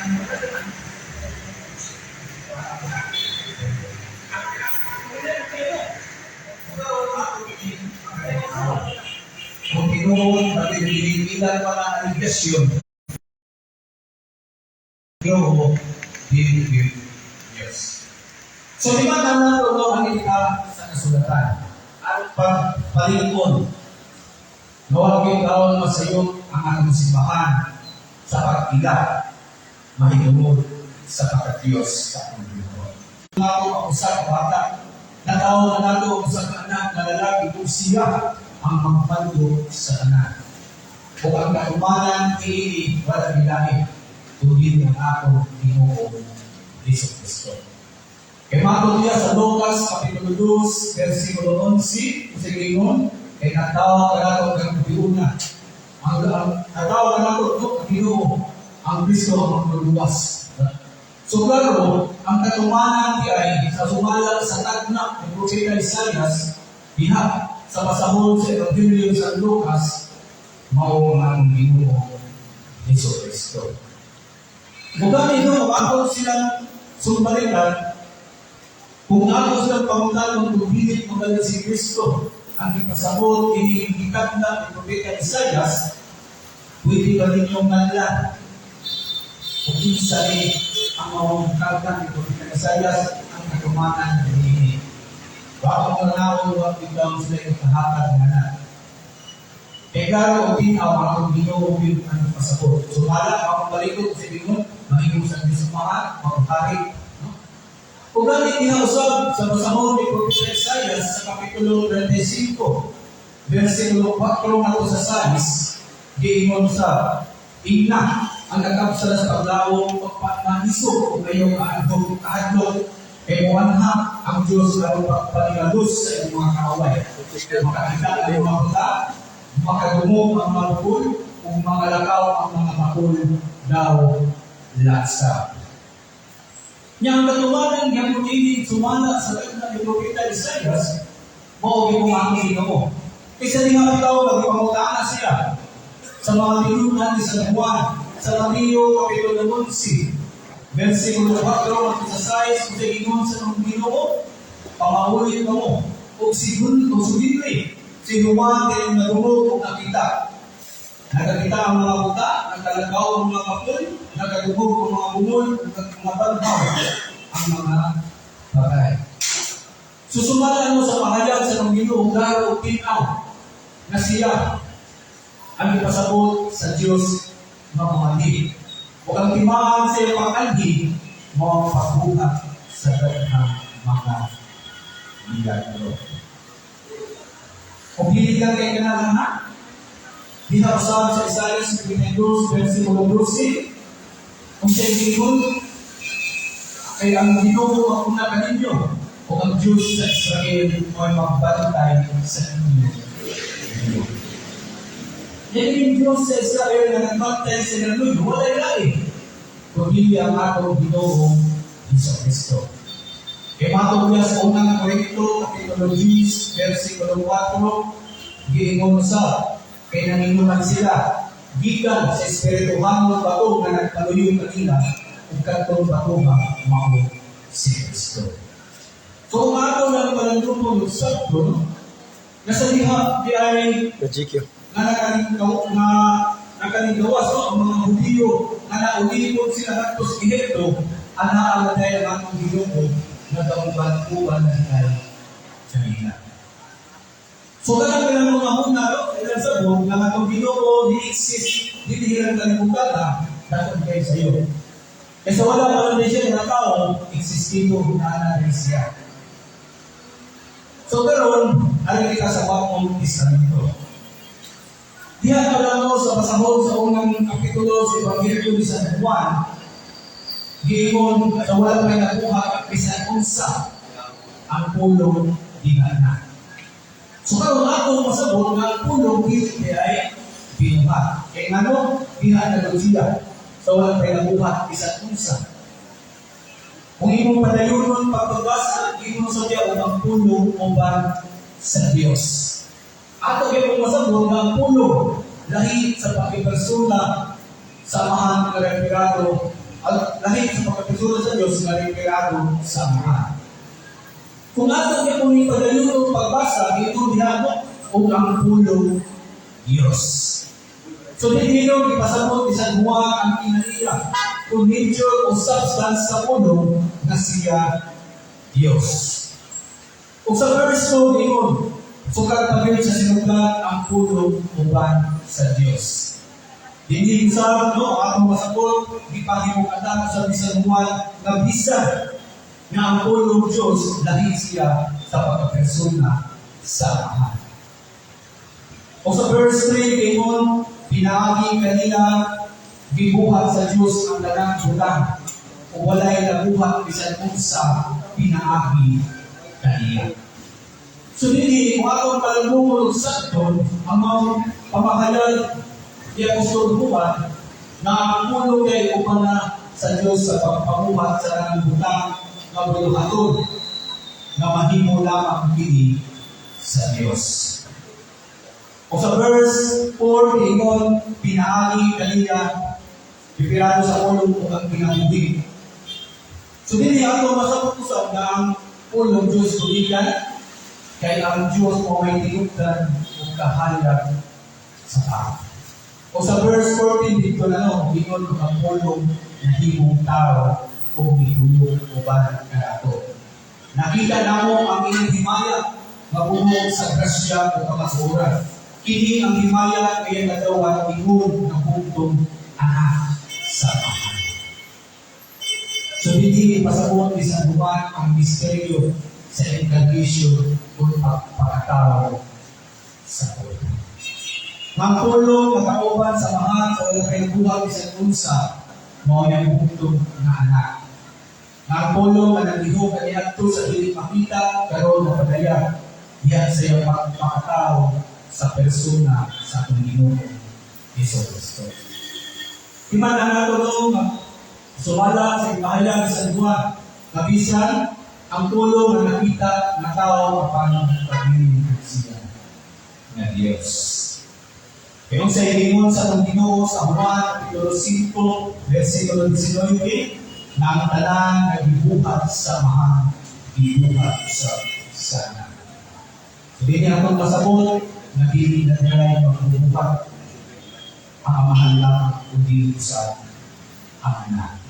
Kung tinuod, pati ilan mga aligasyon, Ginoo, dili Diyos. So, di ba na nato, no, ang ika sa kasulatan? Ang pagpalikon. No, ang taon masayop ang atong simbahan sa pag-ila mahitungod sa pagka-Diyos sa atong Ginoo. Nato ang usa ka bata, natawo na nato ang usa ka anak na lalaki kung siya ang magmando sa tanan. O ang katumanan niini wala gilahi kundi ang atong Ginoo Jesu Kristo. Kay matod niya sa Lucas Kapitulo 2, versikulo 11, kung sa ingon, kay natawo kanato ang tiuna. Ang natawo kanato, no, ang Ginoo, ang Kristo ang magluluwas. So klaro, ang katumanan di ay sa sumala sa tagna ng Propeta Isaias, diha sa pasahon sa Ebanghelyo sa Lucas, mao ang atong Ginoo Jesu Kristo. Bugani, no, ato silang sumbalikan, kung ato silang pangutanon kung dili magaling si Kristo, ang ipasabot ini gitagna ni Propeta Isaias, pwede ba ninyong nala kung kinsa ni ang maong tagna ni Propeta Isaias, ang katumanan niini? Baka mga naon, wa bitaw sila yung kahatag nga na. Kaya klaro o tinaw ang atong Ginoo yun ang pasabot. So mala, akong balikod sa Ginoo, mahimo sa Diyos mahal, maghari. No? Ug gani diha usab sa basahon ni Propeta Isaias sa Kapitulo 35, versikulo 4 ngadto sa 6, giingon sa ingna ang kakabsat sa paglawom, pagpamanisog ug ayaw kahadlok kahadlok kay moanha ang Dios aron pagpanigalos sa imong mga kaaway. Makakita ang mga buta, makadungog ang mga bukol, ug mga lakaw ang mga bakol daw laksa. Nya ang katumanan gyapon ini sumala sa tagna ni Propeta Isaias, mao gyud ang Ginoo. Kaysa di nga bitaw nagpangutana siya sa mga tinunan ni San Juan sa Mateo Kapitulo 11, versikulo 4 ngadto sa 6, kung sa ingon sa nung Ginoo, pamaulit mo ug sigun ug sugidri si Juan kay nadungog ug nakita. Nakakita ang mga buta, nagkalakaw ang mga bakol, nakadungog ang mga bungol, ug nagmabanhaw ang mga patay. Susumala mo sa pahayag sa nung Ginoo, klaro ug tinaw na siya ang ipasabot sa Diyos nga moanhi. O ang timaan sa iyang pag-anhi, mao ang pagbuhat sa daghang mga milagro. Kung dili lang kay kanang ha, diha usab sa Isaias 52, versikulo 12, kung siya ingon, kay ang Ginoo ang una kaninyo, o ang Diyos sa Israel ay magbantay sa inyo. Yan yung Diyos sa Israel na nagbantay sa inyo, walay lain kundi ang atong Ginoo Jesu Kristo. Kay matod niya sa Unang Korinto, Kapitulo 10, versikulo 4, giingon sa kay nanginuman sila gikan sa espirituhanong bato nga nagpaluyo kanila, ug kadtong bato nga mao si Kristo. So kung ato lang palandupon og sakto, no? Nasa diha di ay Gajikyo. Nga nakalinggawas, no, ang mga Hudiyo nga naulipon sila ngadto sa Ehipto, anaa na dahil ang atong Ginoo nagauban-uban na dahil kanila. So kanang ilang mga huna, no, ilang sabog nga atong Ginoo di exist dili hilang kalibutan na dakon kay sayo. Kaysa wala pa lang siya nga tao, existido na na rin siya. So karon, ari kita sa Bagong Testamento. Diha pa lang, no, sa pasahod sa unang kapitulo sa Ebanghelyo ni San Juan, giingon sa wala may nakuha bisan unsa, ang pulong diha na. So karon ako masabot nga ang pulong dili ay binuhat. Kay ngano diha na daw siya sa wala may nabuhat bisan unsa. Kung imong padayonon pagbabasa, ingon sa diya ug ang pulong uban sa Dios. Ato gyud masabot nga ang pulong lahi sa pakipersona sa amahan nga referado. At lahi sa pagkapersona sa Diyos nga referado sa Amahan. Kung ato gyapon ipadayon pagbasa, ito diha mo ug ang Pulong Diyos. So dinhi no ipasabot ni San Juan ang kinaiya kung nature o substance sa Pulong nga siya Diyos. Ug sa verse 2 ingon, sukad pa sa sinugdan ang Pulong uban sa Diyos. Dinhi sa no atong masabot, gipahimong anak sa bisan Juan nga bisan nga ang Pulong Diyos lahi siya sa pagkapersona sa Amahan. O sa verse 3, ingon, pinaagi kaniya gibuhat sa Diyos ang tanang butang ug walay nabuhat bisan unsa pinaagi kaniya. So dinhi kung atong palambungon og sakton ang mga pamahayag ni Apostol Juan na ang Pulong kay uban na sa Diyos sa pagpamuhat sa tanang butang nga buluhaton nga mahimo lamang kini sa Diyos. O sa verse 4, ingon, pinaagi kaniya, referado sa Pulong ug ang kinabuhi. So dinhi ato masabot usab nga ang Pulong Diyos tulikan, kay ang Diyos mo may tinubdan ug kahayag sa tao. O sa verse 14 dito na no, ingon ang Pulong nahimong tao ug mituyok uban kanato. Nakita namo ang inyong himaya nga puno sa grasya ug kamatuoran. Kini ang himaya kaya nadawat ingon ng bugtong Anak sa Amahan. So dinhi ipasabot ni San Juan ang misteryo sa incarnation o pagpakatao sa Pulong. Ang Pulong nakauban sa Amahan sa wala kay buhat bisan unsa, mao yang bugtong nga Anak. Ang Pulong nga naglihok kaniadto sa dili makita karon napadayag diha sa iyang pagpakatao sa persona sa atong Ginoo Hesus Kristo. Iman ang ato no nga sumala sa ipahayag sa Juan nga bisan ang Pulong nga nakita nga tao apan pagbilin siya nga Dios. Kaya sa ilingon sa atong Ginoo sa Juan Kapitulo 5, versikulo 19, na ang tanan nga gibuhat sa Amahan, gibuhat sa sana. So, dinhi atong masabot na dili na nila magbubuhat ang Amahan lang kundi sa ang Anak.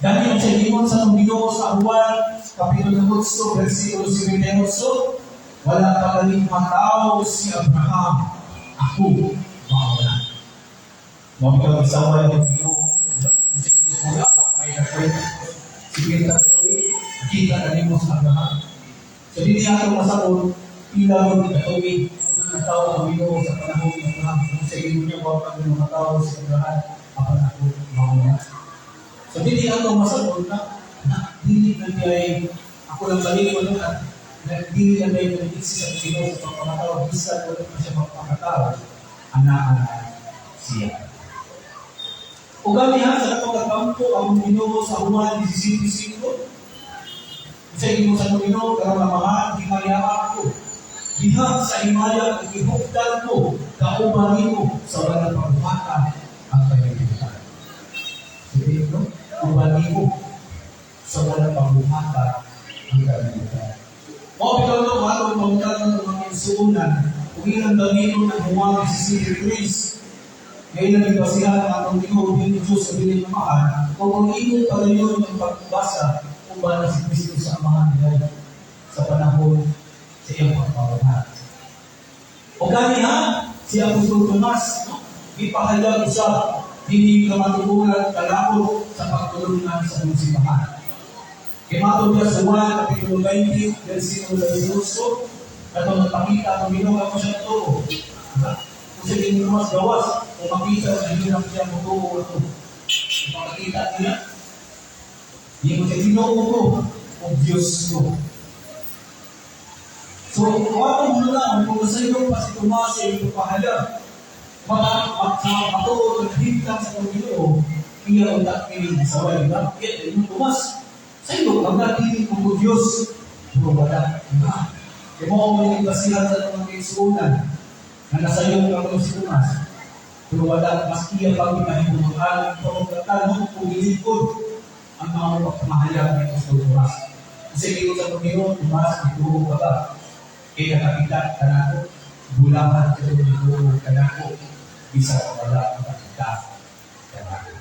Dahil sa ilingon sa atong Ginoo sa Juan Kapitulo 8, versikulo 78, wala pa galing matao si Abraham, ako mao na. Mao bitaw isaway ang Ginoo, wala may nakwenta. Sige ta kita na nimo sa Abraham. So dinhi ato masabot, pila mo katuig ang natao ang Ginoo sa panahon ni Abraham. Kung sa inyo niya wa pa matao si Abraham, apan ako mao na. So dinhi ato masabot na dili na kay ako lang balik ko na na dili na kay nag-exist ang Ginoo sa pagpakatao bisan wala pa siya magpakatao, ana-ana siya. O gani ha, sa pagkakampo ang Ginoo sa Juan 17:5. Sa inyo sa Ginoo, karon Amahan, himaya ako. Diha sa himaya ang gihuptan ko, kauban nimo sa walang pagbuhatan ang kalibutan. Sige, no? Uban nimo sa walang pagbuhatan ang kalibutan. Mao bitaw no, atong pangutana ng mga igsuonan, kung ilang gamiton ang Juan 17:3, ngayon ang ibasihan ang atong Ginoo bilang Diyos sa bilang Amahan, o kung imo padayon ang pagbasa, uban na si Kristo sa Amahan nila sa panahon sa iyang pagpamuhat. O gani ha, si Apostol Tomas, no? Ipahayag usab dini kamatuoran kalakot sa pagtulungan sa simbahan. Kay matod niya sa Juan, Kapitulo 20, versikulo 18, katong nagpakita ang Ginoo ako siya tuo. Diba? Kung sa Ginoo mas gawas, kung makita sa Ginoo siya mo tuo ito. Kung makakita niya, di mo sa Ginoo ko, o Diyos ko. So, kung ako muna lang, kung sa iyo pa si Tomas sa iyong pahayag, maka sa matuod ang hintang sa Ginoo, iya unta kini saway, diba? Kaya yung Tomas, sa iyo, ang natili ko ko Diyos, pero wala. Diba? Kaya mo may basihan sa mga kaigsuonan, na nasayong ka si Tomas. Pero wala, mas iya pang ipahimunuan ang pagkatalo kung gilingkod ang mga pagpamahayag ni Apostol Tomas. Kasi ingon sa Panginoon, "Tomas, ituo ka ba? Kaya nakakita ka nako, bulahan ka ito, ituo ka nako, bisa wala makakita ka nako."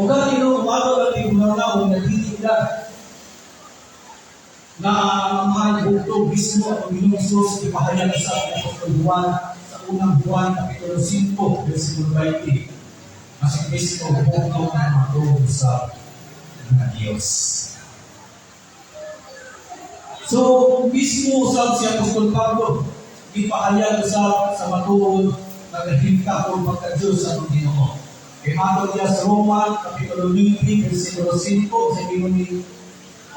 O gani no, umato lang yung mga o nagdili ka na ang mahal bugtong mismo ang Panginoong Jesus ipahayag sa Apostol Juan sa Unang Juan Kapitulo 5, versikulo 20. Mas si Kristo bugtong na matuod sa mga Diyos. So, mismo usab si Apostol Pablo, ipahayag usab sa matuod nagahimta ko pagka-Diyos sa atong Ginoo. Kay matod niya sa Roma, Kapitulo 9, versikulo 5, sa ingon ni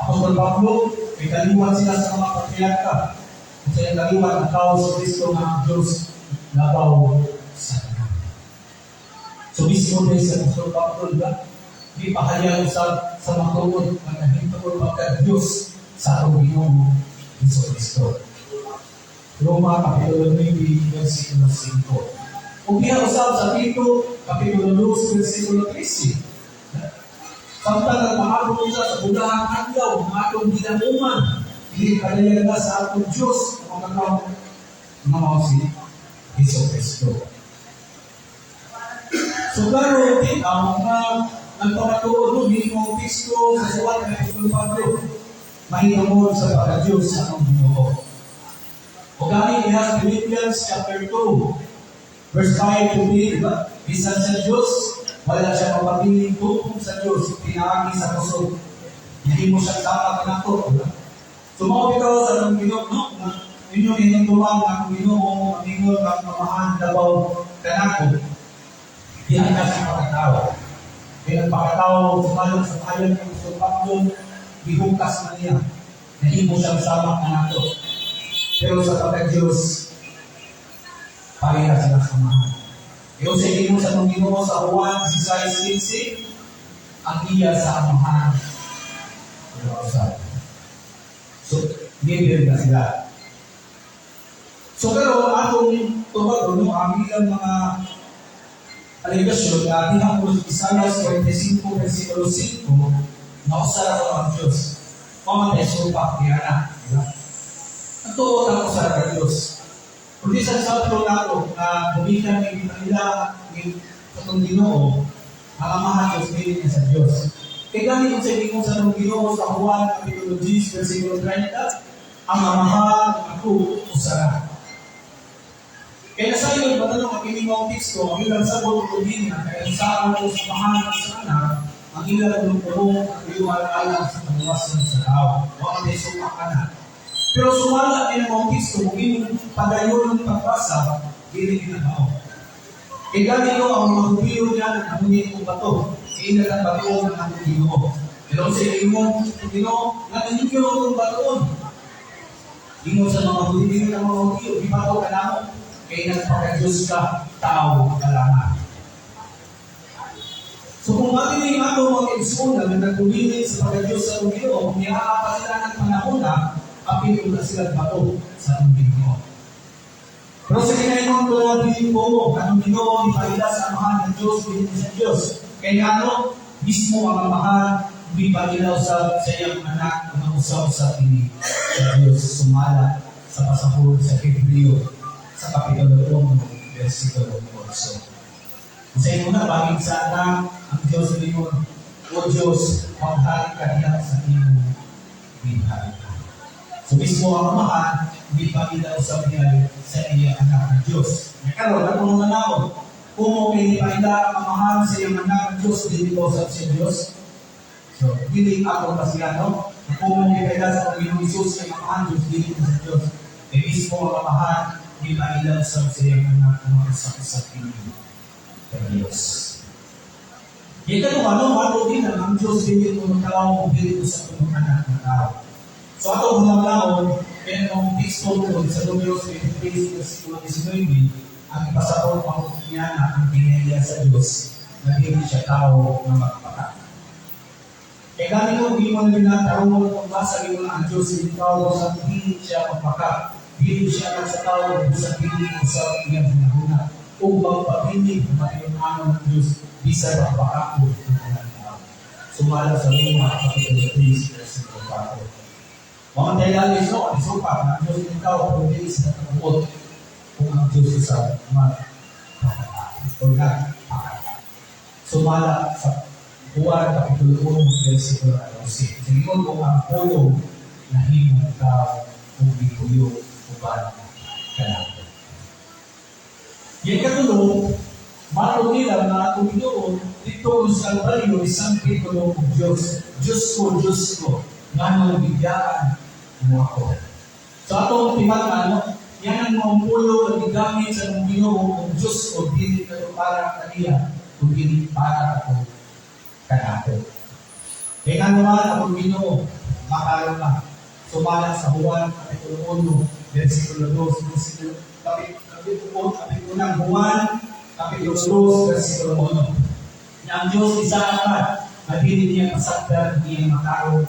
Apostol Pablo, may kaliwat sila sa mga patriarka. Kung sa iyang kaliwat, ang tao sa Kristo nga ang Diyos labaw sa tanan. So mismo din sa Apostol Pablo, di ba? Di pahayag usab sa matuod nagahimta ko pagka-Diyos sa atong Ginoo Hesus Kristo. Roma Kapitulo 9, versikulo 5. Ug diha usab sa Tito, Kapitulo 2, versikulo 13. Samtang nagpahabol siya sa bulahang adlaw, ang atong ginamuman, dili kadayag na sa atong Diyos, ang mga nga mao si Hesus Kristo. So klaro, ang mga nagpamatuod no, mismo Kristo sa suwat ng Apostol Pablo, mahimong sa pagka-Diyos sa atong Ginoo. O gani diha sa Philippians chapter 2, verse 5 to 3, di ba? Bisan sa Diyos, wala siya mapabiling tungkol sa Diyos, pinaagi sa kusog. Hindi mo siya sama kanato, di ba? So mao bitaw sa atong Ginoo, no? Inyong hinumduman nga akong Ginoo, amingon nga akong Amahan labaw kanako. Diha na siya pagkatao. Kaya ang pagkatao, sumalong sa pahayag ng Apostol Pablo, gihukas na niya. Nahimo siyang sama kanato. Pero sa pagka-Diyos, pareha sila samahan. Iyo sa ingon sa atong Ginoo sa Juan 16:15, ang iya sa Amahan. Pero usab. So, leader na sila. So, pero atong tubag, no, ang ilang mga alegasyon na diha ko sa Isaiah 45 versikulo 5, na usa ra ang Diyos. Mamatay supak niya na. Diba? Ang tuot ang usa ra ka Diyos. Kundi sa sabto nato na gumikan ni nila ni sa atong Ginoo, ang Amahan Diyos dili niya sa Diyos. Kaya gani kung sa ingon sa atong Ginoo sa Juan Kapitulo 10 versikulo 30, ang Amahan ako usa ra. Kaya nasa iyo, ba ang kining mga teksto, ang ilang sabot o niya, kaya sa ako sa Amahan at sa Anak, ang ilang pulong at tuyuan alang sa kaluwasan sa tao. Wa may supak ka na. Pero sumala din ang mga teksto, kung imong padayon ng pagbasa, dili ginamao. Kaya gani no, ang mga Hudiyo niya naghamunit og bato. Sila ang bato ng atong Ginoo. Pero sa ingon, Ginoo, nga ninyo itong batoon. Ingon sa mga Hudiyo, ingon ang mga Hudiyo, gibato ka namo. Kay nagpaka-Diyos ka, tao ka lamang. So kung makinig ato mga igsuonan na nagpumili sa pagka-Diyos sa atong Ginoo, kung niyaa pa sila ng panahon na, apil na sila bato sa atong Ginoo. Pero sa kinaingon ko na dili ko mo, anong Ginoo ipaila sa Amahan ng Diyos, dili sa Diyos. Kaya ano, mismo ang Amahan, ipaila sa iyang anak, ang usa-usa kini sa Diyos, sumala sa pasahod sa Hebreo, sa Kapitulo 1, versikulo 8. Sa inyo na, bangin sa anak, ang Diyos ninyo, O Diyos, maghari ka diha sa imong gingharian. So mismo ang Amahan, hindi pa ilaw sa niya sa iyang anak ng Diyos. Karon, ako nung nanakot, kung kay paila ang Amahan sa iyang anak ng Diyos, dili ko sa siya Diyos. So, dili ako pa siya, no? Kung kay paila sa Panginoong Hesus sa iyang Amahan Diyos, dili ko sa Diyos. Kay mismo ang Amahan, hindi pa ilaw sa iyang anak ng sa kini sa Diyos. Ika ano, ato din ang Diyos dili ko ng tao, dili ko sa punong anak ng tao. So ato hulamlaon, kaya ang teksto doon sa Numeros 23, versikulo 19, ang ipasabot ang niya na ang binigyan sa Diyos na dili siya tao na magpaka. Kaya gani ko, hindi mo na ginatawag mo pagbasa mo na ang Diyos hindi tao sa dili siya magpaka. Dili siya anak sa tao, sa dili mo sa iyang hunahuna. Ug magpabilin nga matinud-anon ang Diyos bisan bakbakakon ang tanang tao. Sumala sa Roma, Kapitulo 3, versikulo 4. Mga tayo no, isupa ang Diyos ng tao, pero dili sila kabuot kung ang Diyos isa magpakatao o nagpakatao. Sumala sa Juan Kapitulo 1, versikulo 14. Sige kung ang pulong nahimong tao ug gipuyo uban kanato. Yung katulo, matod nila nga atong Ginoo dito sa Kalbaryo isangkit kuno og Dios. Diyos ko, Diyos ko, nganong bigyaan mo ako. Sa atong timat no, yan ang mga pulong nga gigamit sa atong Ginoo og Diyos ko dili kato para kaniya, kung dili para kato kanato. Kaya nga naman atong Ginoo, makaroon na sumala sa Juan Kapitulo 1, versikulo 2, versikulo kapitulo kapitulo ng Juan, Kapitulo 2, versikulo 1. Na ang Diyos isa ka, na dili niya pasagdan ang iyang matarong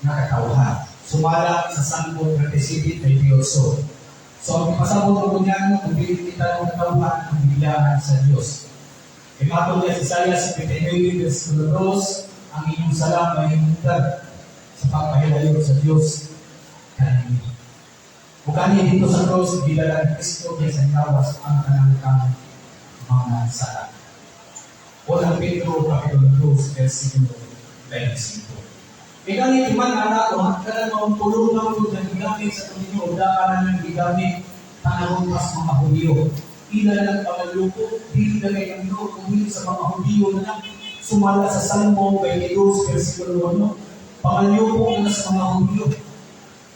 na katawhan. Sumala sa Salmo 37, 28. So, ang ipasabot ko niya, kung dili kita ng katawhan, ang biglaan sa Diyos. Imatong niya sa Isaiah 59, versikulo 2, ang inyong sala may hingtag sa pagpahilayo sa Diyos kaninyo. Ug kani dito sa cross, gidala ni Kristo kay sa gawas ang kanang kang mga sala. Unang Pedro, Kapitulo 2, versikulo 25. Ikani timan anak ko, kanang mga pulong na ito na gigamit sa Ginoo, daan na gigamit panahon pas mga Hudiyo. Ila lang pangaluko, dili na kay ang Ginoo kung sa mga Hudiyo na lang sumala sa Salmo 22, versikulo 1. Pangaluko na sa mga Hudiyo.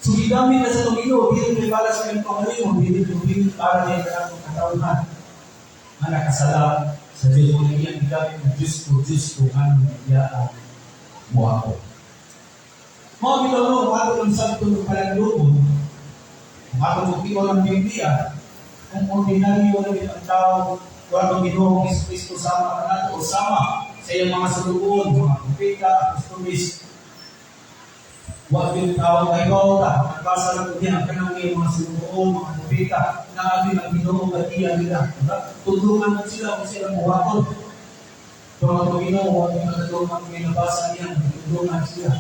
So gigamit na sa Ginoo, dili kay para sa iyong pangalingon, dili dili para niya kanang katawhan nga nakasala sa Diyos. Kung iyang gigamit na Diyos ko, Diyos ko, nganong biyaan mo ako. Mga bitaw no, kung ato ng santo ng palanglubon, kung ato ng ng Biblia, kung ordinaryo na ang tao, kung atong Ginoong Hesus Kristo sama kanato o sama sa iyang mga sulugoon, mga propeta, apostoles, wa gyud tao kay ta, nagbasa lang ko niya ang kanang iyang mga sulugoon, mga propeta, na abi ang Ginoo nga iya nila. Diba? Tulungan mo sila kung sila buhaton. Pero ang Ginoo, wa gyud nakatulungan kung nabasa niya, tulungan sila.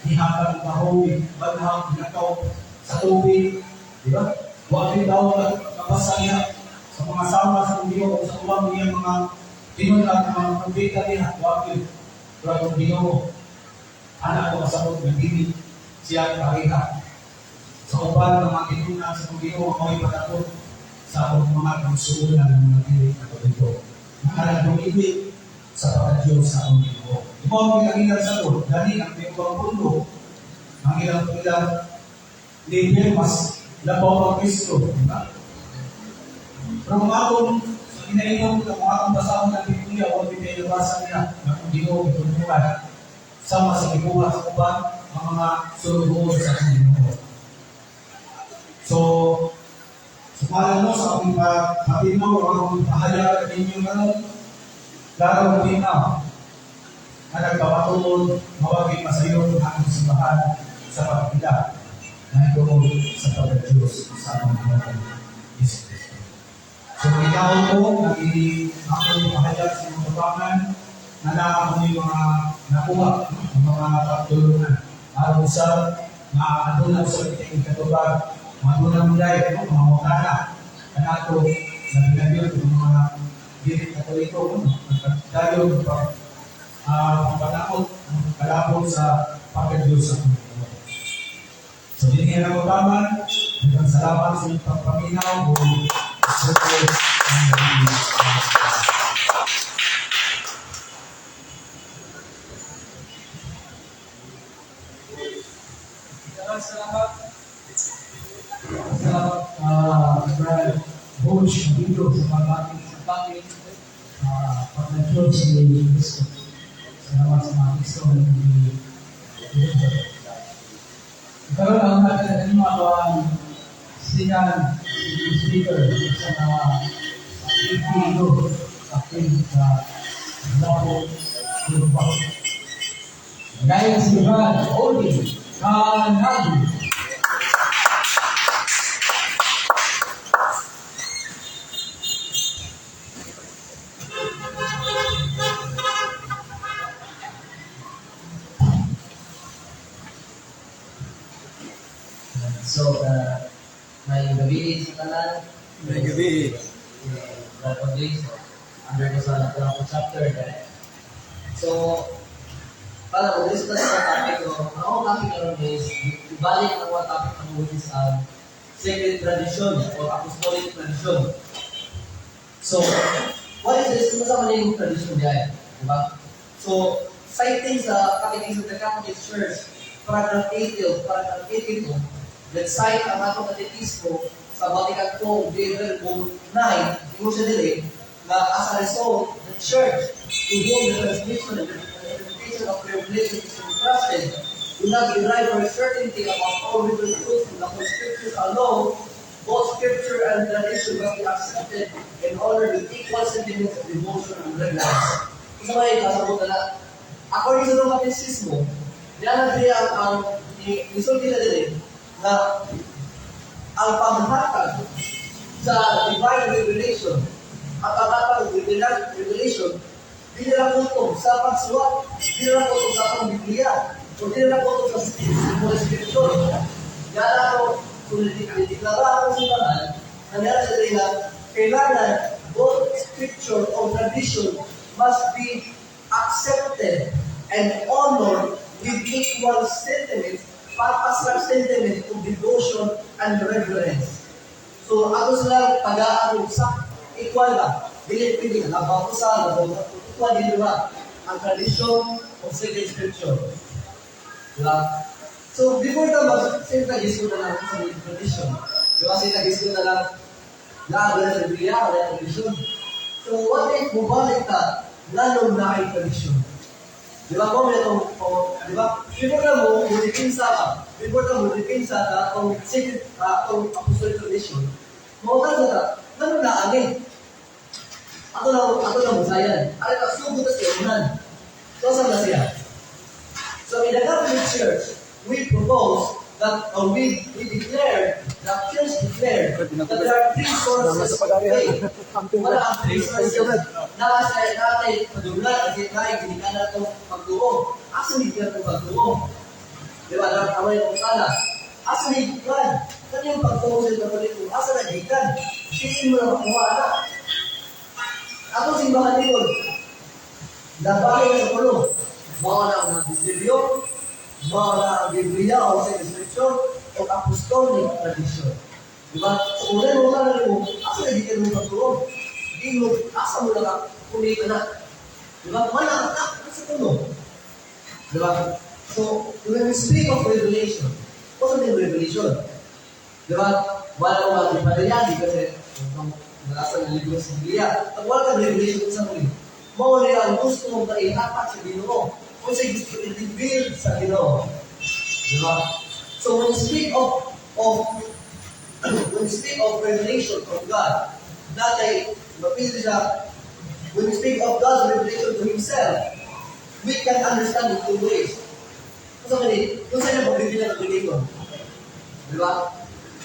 Nihatag ang kahoy, banhaw, nakaw sa tubig, di ba? Wa gyud tao nabasa niya sa mga sama sa Ginoo o sa ubang iyang mga tinunan mga propeta niya, wa gyud. Pero ang Ginoo, anak ko masabot nga dili siya pareha. Sa uban ng mga tinunan sa Ginoo, mao'y patatot sa akong mga kaigsuonan ng mga dili Katoliko. Nga dumili sa pagka-Diyos sa akong Ginoo. Imo ang ginangilan sa to, dali ang may ubang pundo, ang ilang ilang leader mas labaw ang Kristo, di ba? Pero kung atong sa ginaingon, kung atong basahon ng Biblia, o Biblia nabasa niya, na kung Ginoo gitulungan, sama sa gibuhat sa uban ang mga sulugoon sa akong Ginoo. So, sumala mo sa akong patinaw, o akong pahayag ninyo karon, laro tinaw, na nagpapatuon, mawagi masayon ang atong simbahan sa pagpila na ituod sa pagka-Diyos sa atong Ginoong Hesus Kristo. So, ikaw ko, nag akong pahayag sa mga tabangan, na naa ko yung mga nakuha, no? Ang mga pagtulungan. Aron sa nga aduna sa kitang katubag, maduna mo dahil, no? Mga wakana, kanato, na binagyo ng mga dili Katoliko, no? Nagdayon pa pagpanakot, ang kalabot sa pagka-Diyos sa Panginoon. So, dinhi na ko taman, daghang salamat sa inyong pagpaminaw o sa ang Salamat. Salamat, Brad Coach dito sa pagbating sa pangin, pagka-Diyos ni Kristo. Salamat sa mga Kristo na hindi. Karon ang natin sa inyo ang second speaker sa mga Pilipino sa sa Lapo Urba. Gaya si Brad Oldie Canadi. So, maayong gabii sa tanan. Maayong gabii. Brad Audrey, so, under ko sa Lapu chapter. Right? So, para mag-discuss sa topic ko, ang akong topic karon is, ibalik ang akong topic ang which is sacred tradition or apostolic tradition. So, what is this? Ano sa man yung tradition diay? Diba? So, citing sa Catechism of the Catholic Church, paragraph 80 o paragraph 82, that cite ang atong katekismo sa Vatican II, Dei Verbum 9, ingon siya dili, na as a result, the Church, to whom the transmission and the interpretation of revelation is entrusted, do not derive for certainty about all written truth from the Holy Scriptures alone. Both Scripture and tradition must be accepted and honored with equal sentiments of devotion and reverence. Sa mga kasabot na, according sa Roma Catechismo, niya na diri ang isulti na diri na ang paghatag sa divine revelation, ang paghatag ng divine revelation, di na kutob sa pagsuwat, di na kutob sa atong Biblia, o di na kutob sa Holy Scripture. Yan ako, kung dideklara ako sa simbahan, na meron sa diri na kailangan both scripture or tradition must be accepted and honored with equal sentiments, patas lang sentiment of devotion and reverence. So, ako sila pag-aarog sa equal ba? Dili pwede nga, labaw ko sa, labaw ko, equal din ba? Ang tradition of sacred scripture. Diba? So, before ka mag, sino ka na lang sa tradition? Diba? Sino ka na lang, na sa Biblia, wala tradition. So, what if mubalik ka, nganong na kay tradition? Di ba? Kung itong, oh, di ba? Before ka mo, mulikinsa ka. Before ka mulikinsa ka, kung secret, kung apostolic tradition, mautan sa ka, nganong na ani? Ato na musayan. Ay, ka, sugod na siya, unan. So, saan na siya? So, in the Catholic Church, we propose that, or we declare, the Church declared that there are three sources of faith. Wala ang three sources. Nasa natin padunglan, kasi tayo ginikan na itong pagtuo. Asa ni itong pagtuo? Di ba? Ang yung sana. Asa ni gikan? Ano yung pagtuo sa Katoliko? Asa na gikan? Siin mo na makuha na. Ako simbahan likod. Nabahay na sa pulo. Mao na ang magisteryo, mao na ang Biblia o sa Scripture, o apostolic tradition. Di ba? So kung mo ka na mo, asa na gikan mo pagtuo? Di mo, asa mo na ka, kumita na. Di ba? Wala ka, sa pulo. Di ba? So, when we speak of revelation, what's the revelation? Di ba? Wala ko mag-ipadaya, di kasi kung nasa ng libro sa Biblia. Pag wala kang revelation sa muli, mao na ang gusto mong maihapat sa Ginoo. Kung sa gusto i-reveal sa Ginoo. Di ba? So when we speak of revelation from God, natay mapili siya, when we speak of God's revelation to Himself, we can understand it two ways. Kung sa kani, kung saan niya mag-reveal ang kagalingon? Di ba?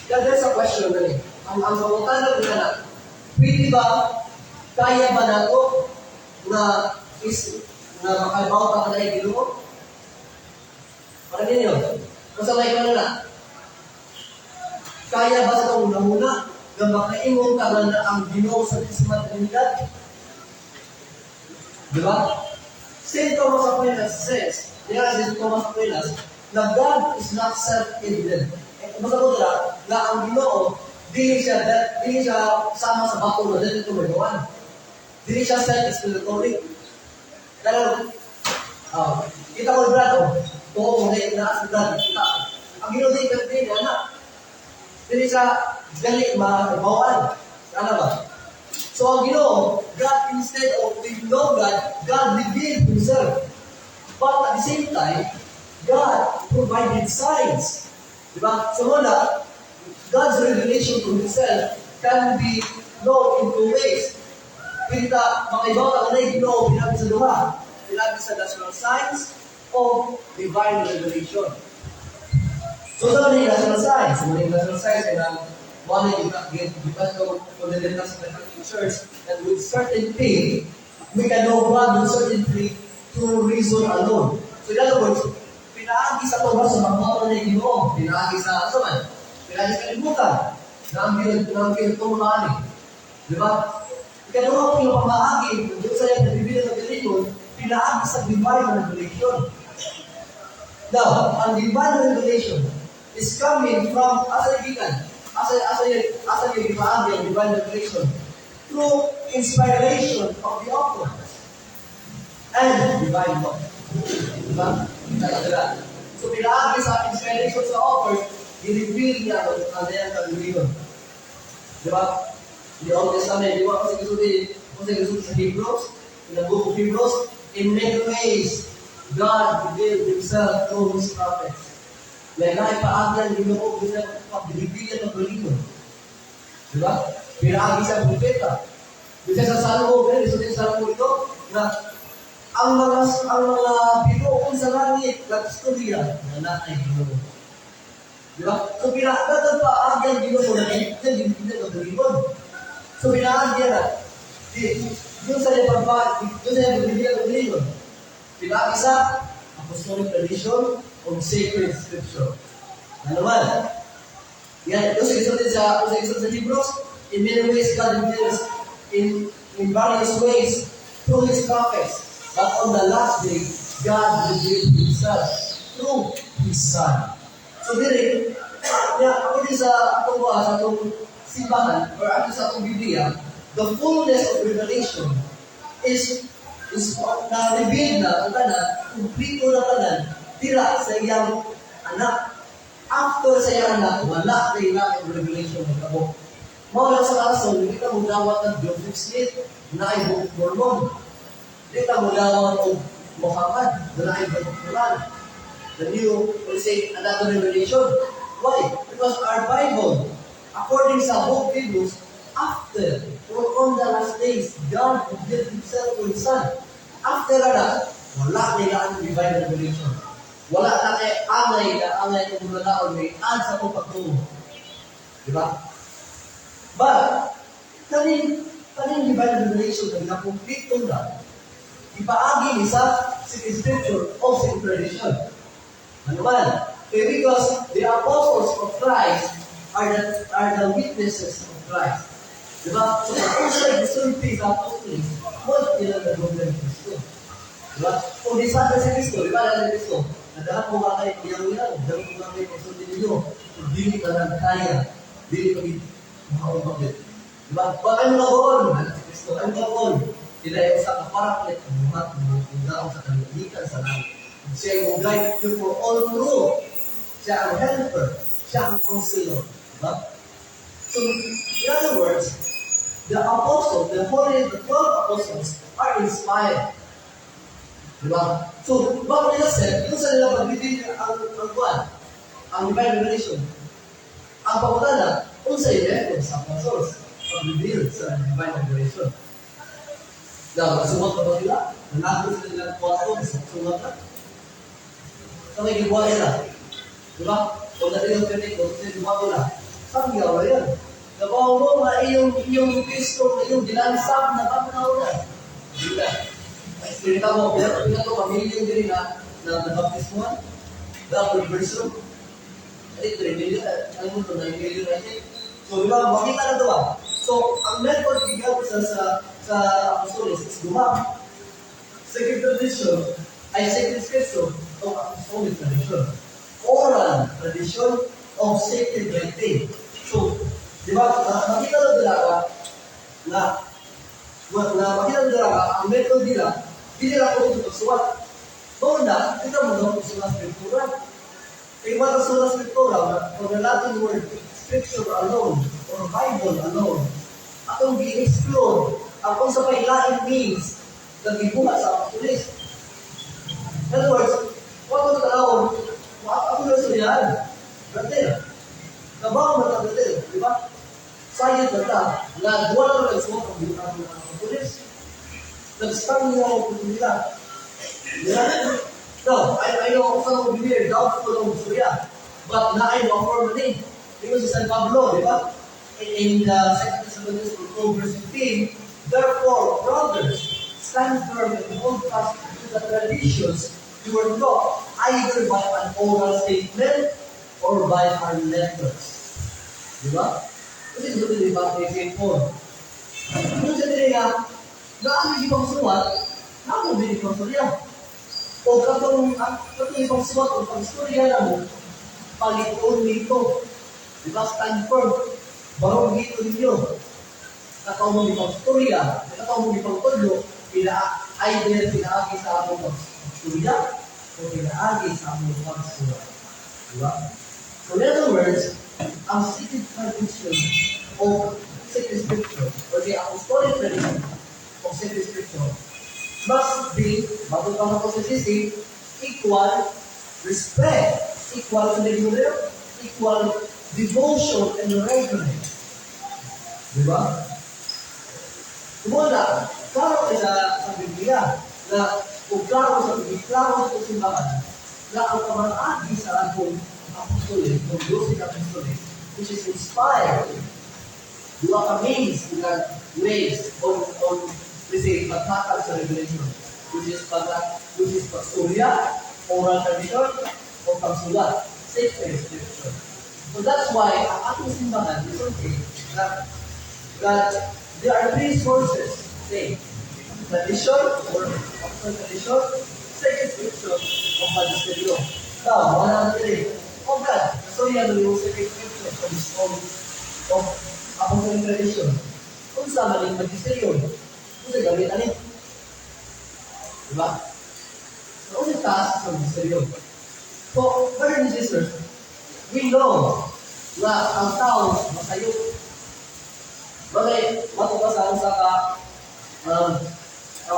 Kaya there's a question na eh. Ang pangutana ko na, pwede ba, kaya ba nato na is na makabaw ka na Ginoo? Para ninyo, kung sa may na, kaya ba sa itong unang-una na makaingon ka nga na ang Ginoo sa Santissima Trinidad? Di ba? St. Thomas Aquinas says, diyan si St. Thomas Aquinas, na God is not self-evident. Eh, basta ko na, na ang Ginoo, dili siya sama sa bato na dili ito magawan. Dili siya self-explanatory. Pero, kita ko Brad, oh, tuo mo na na sa Brad, kita. Ang Ginoo dili dili anak. Dili siya dali mabawan. Ano ba? So ang Ginoo, God, instead of we know God, God revealed Himself. But at the same time, God provided signs. Diba? So muna, God's revelation to Himself can be known in two ways. Pwede ta, makaibaw ta kanay Ginoo pinaagi sa duha. Pinaagi sa natural signs o divine revelation. So sa mga natural signs, sa mga natural signs ay ang one na gipas ko kung sa Catholic Church that with certainty, we can know God with certainty through reason alone. So in other words, pinaagi sa Thomas sa mga na Ginoo, pinaagi sa ano man, Pinaagi sa kalibutan. Naambil tungkani. Di ba? Ikaduha po yung pamaagi, kung Diyos ay nabibili ng galingon, pinaagi sa divine revelation. Now, ang divine revelation is coming from, asa gikan? Asa yung gipaagi ang divine revelation? Through inspiration of the author and divine law. Diba? Talaga. So, pinaagi sa inspiration sa authors, i-reveal niya ang kanyang kagalingon. Diba? The Old Testament, di ba? Kasi gusto sa Hebrews, in the book of Hebrews, in many ways, God revealed Himself through His prophets. Like, naipaagi ang Ginoo, gusto niya pag-reveal ang kagalingon. Di ba? Pinaagi sa propeta. Bisa sa Salmo, ganun, gusto din sa Salmo ito, na ang mga binuong sa langit, nag-istorya, na naay Ginoo. Di ba? So, pinag paagi ang Ginoo na hindi kagalingon. So, pinaagi na. Di, doon sa niya pagba, doon sa niya pagbibigay ng kagalingon. Pinaagi sa apostolic tradition o sacred scripture. Ano man? Yan, doon sa gusto din sa, doon sa gusto sa Hebrews, in many ways God reveals in various ways through His prophets. But on the last day, God revealed Himself through His Son. So, diri, ya, ako din sa atong sa atong simbahan, or ato sa atong Biblia, the fullness of revelation is na-reveal na ang tanan, kumplito na tanan, dira sa iyang anak. After sa iyang anak, wala na ila ang revelation ng kabo. Mao lang sa kaso, hindi ka mudawat ng Joseph Smith na ay Book of Mormon. Hindi ka mudawat og Muhammad na ay Book of Quran. The new, we say, another revelation. Why? Because our Bible, according sa Book of Hebrews, after or on the last days, God revealed Himself to His Son. After that, wala nila ang divine revelation. Wala na kay angay na angay kung mga tao may add sa atong pagtuo. Di ba? But, kaning divine revelation na nakumplito na, ipaagi ni sa sacred scripture o sacred tradition. Ano man? Eh, because the apostles of Christ are the witnesses of Christ. Di ba? So, kung unsay gisulti sa apostoles, mo sila nag ni Kristo. Di ba? Kung di sa si Kristo, di ba si Kristo? Nagdala ko nga kay iyang iyang, dala ko nga kay pagsulti ninyo. Kung dili ka lang kaya, dili ka makaubag. Di ba? Kung ano ka goal, ano si Kristo, ano ka goal? Sila ay usa ka paraclete, ang buhat mo, kung sa kaligikan sa langit. Siya yung guide you for all truth. Siya ang helper. Siya ang counselor. Diba? So, in other words, the apostles, the holy, the 12 apostles are inspired. Diba? So, bakit nila said, yung sa nila pag-reveal ang kwan, ang divine revelation, ang pangutana, kung sa method sa apostles, pag-reveal sa divine revelation. Now, nagsuwat na ba sila? Nanago sila nilang kwarto, nagsuwat na. Sa may gibuhat nila. Di ba? Kung natin yung tinik, kung natin yung nila, sangyaw na yan. Nabaw mo nga iyong Kristo, nga iyong gilansam na pagkao na. Di ba? Pinita mo, pinita ko, pamilya din na nabaptismuhan. The conversion. I think 3 million, ano mo to, 9 million, I think. So, di ba, makita na ito ba? So, ang method gigamit sa apostoles is duha. Sacred tradition ay sacred scripture o apostolic tradition. Oral tradition of sacred writing. So, di ba, makita na nila na makita na nila ang method nila, di nila ko ito pagsuwat. Mao na, kita mo na sola scriptura. Kaya mga sola scriptura, or the Latin word scripture alone, or Bible alone, atong gi-explore ang kung sa pailain means na gibuhat sa apostoles. In other words, wag mo tanawon, ako na sulyan. Brother, kabaw na ta, brother, di ba? Sayad na ta, na duwa na lang suwat ang gibuhat ng apostoles. Nag-stand nila ako nila. Di ba? No, I know some of you here doubtful of Surya, but na I know formally. Because si San Pablo, di ba? In the 2 Thessalonians 2 verse 15, "Therefore, brothers, stand firm and hold fast to the traditions you were taught, either by an oral statement or by our letters." Di ba? Kasi gusto di ba kay St. Paul. Kung sa dili nga, na ang ibang suwat, namo din ibang storya. O katong ibang suwat o pag-istorya na mo, palitoon nito. Di ba? Stand firm. Barong dito ninyo. Kataw mo ibang storya, kataw mo ibang tudlo, pina either pinaagi sa among pag-istorya o pinaagi sa among pagsuwat. Di ba? So in other words, ang sacred tradition o sacred scripture or the apostolic tradition of sacred scripture must be, bago pa mo sa CC, equal respect, equal equal devotion and reverence. Di ba? Kumuna, klaro kay sa Biblia na kung klaro sa Biblia, klaro sa simbahan na ang pamanaagi sa atong apostoles, ng 12 apostoles, which is inspired, duha ka means, duha ways on let's say, paghatag sa revelation, which is pagstorya, oral tradition, o pagsulat, sacred scripture. So that's why ang atong simbahan is okay that there are three sources, say, tradition or apostolic tradition, sacred scripture, o magisteryo. Now, wala na dili. Oh God, so yan yung sacred scripture of apostolic tradition. Kung sa maling magisteryo, kung sa gamit ani. Diba? So, kung sa taas sa magisteryo. So, brothers and sisters, we know na ang tao masayo. Bagay, mato ka sa usa ka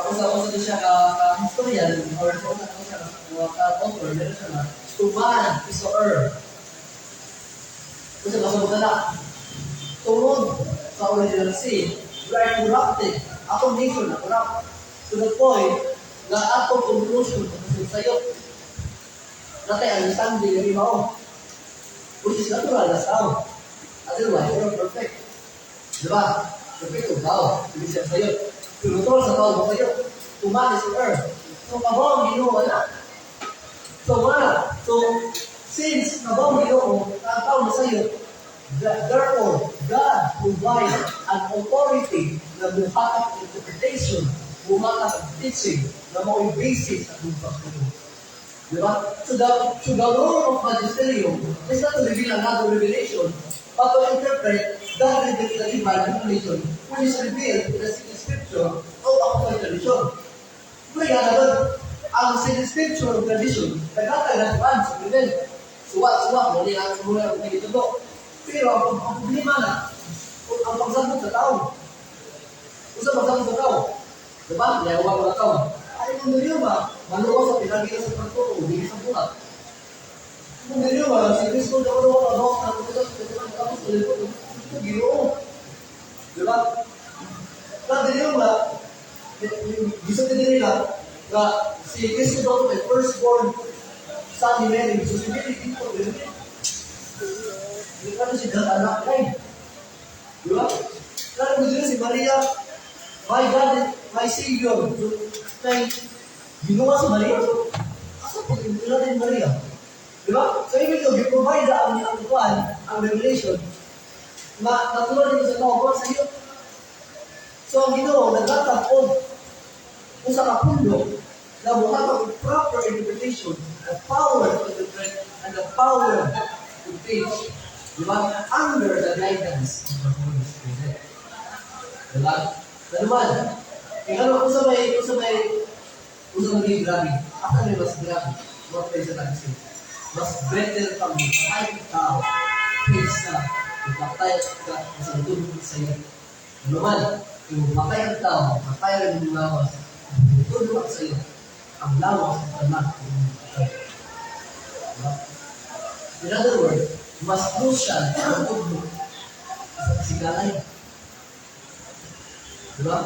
usa siya ka historian or sa usa ka author, meron siya na to man is to err. Kasi masabot na tungod sa original sin, we are corrupted. Atong nature na corrupt. To the point na atong conclusion na sayo. Natay understanding ng mao. Which is natural na tao. Otherwise, we're perfect. Di ba? Perfect ang tao. Hindi siya sayo. Pero natural sa tao, sayo. To man is to err. So, kabaw ang Ginoo wala. So, wala. So, since kabaw ang Ginoo, ang tao na sayo, therefore, God provides an authority na muhatag interpretation, muhatag teaching, na mao'y basis sa atong pagtuo. Di ba? So the role of magisterium is not to reveal another revelation, but to interpret the divine revelation which is revealed in the sacred scripture o apostolic tradition. Kaya na ang sacred scripture of tradition, naghatag na kuan sa level. Suwat, suwat, wala ang muna ang pinituto. Pero ang problema na, ang pagsabot sa tao. Usa pagsabot sa tao. Diba? Layawa mo na tao. Ay, kung dili ba, maluwas sa pinagi sa pagtuo, dili sa buhat. Kung dili ba, si Kristo daw daw ang daw sa ito, tapos ulit ko, ito Ginoo. Diba? Na dili ba, gusto din nila na si Kristo daw ay firstborn son ni Mary. So si Mary dito, dili. Hindi ka na si God anak ay. Diba? Kaya gusto si Maria, my God, my Savior. So, kay ginawa si Maria. So, asa po nila din Maria? Di ba? So, ibig sabihin, provide ang kuan, ang revelation, ma natural dito sa tao, sa iyo. So, ang Ginoo naghatag og usa ka pundo na muhatag og proper interpretation, the power to interpret and the power to teach, di ba? Under the guidance of the Holy Spirit. Di ba? Ano man, ikaw kung sa may grabe, ako may mas grabe, what may sa taxi. Mas better pang patay tao kaysa ipatay ka sa tulog sa iyo. Ano man, kung patay ang tao, patay rin ang lawas, tulog sa iyo, ang lawas ang tanak ng patay. Diba? In other words, mas crucial ang tudlo sa kasigalay. Diba?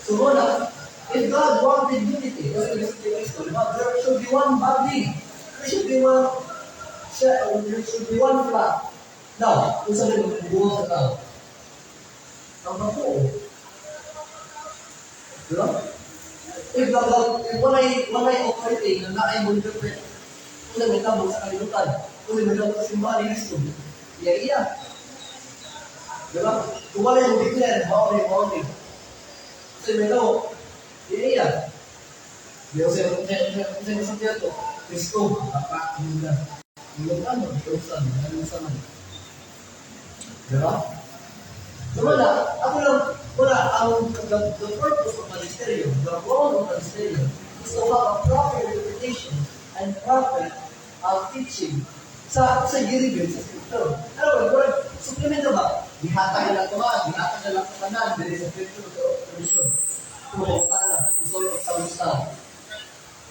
So, wala, if God wanted unity, kasi Kristo, diba? There should be one body. There should be one flock. Now, kung sabi mo, buo sa tao, ang pagtuo. Diba? If walay authority na naay mo interpret, kung may tabog sa kalibutan, kung may tabog sa simbahan ni Kristo, iya iya. Di ba? Kung wala yung declare, mao ni, mao ni. Kasi may tao, iya. Di ba siya, siya sa to, Kristo, baka, yun na. Yung ano, Diyos ano sa man. Di ba? So wala, ako lang, wala, ang the purpose of magisterium, the role of magisterium, is to have a proper interpretation and proper teaching sa gi-reveal sa scripture. Pero wala, supplement na ba? Gihatag na lang ito ba? Gihatag na lang ito tanan, dili sa scripture o tradition. Puro na, gusto mo sa.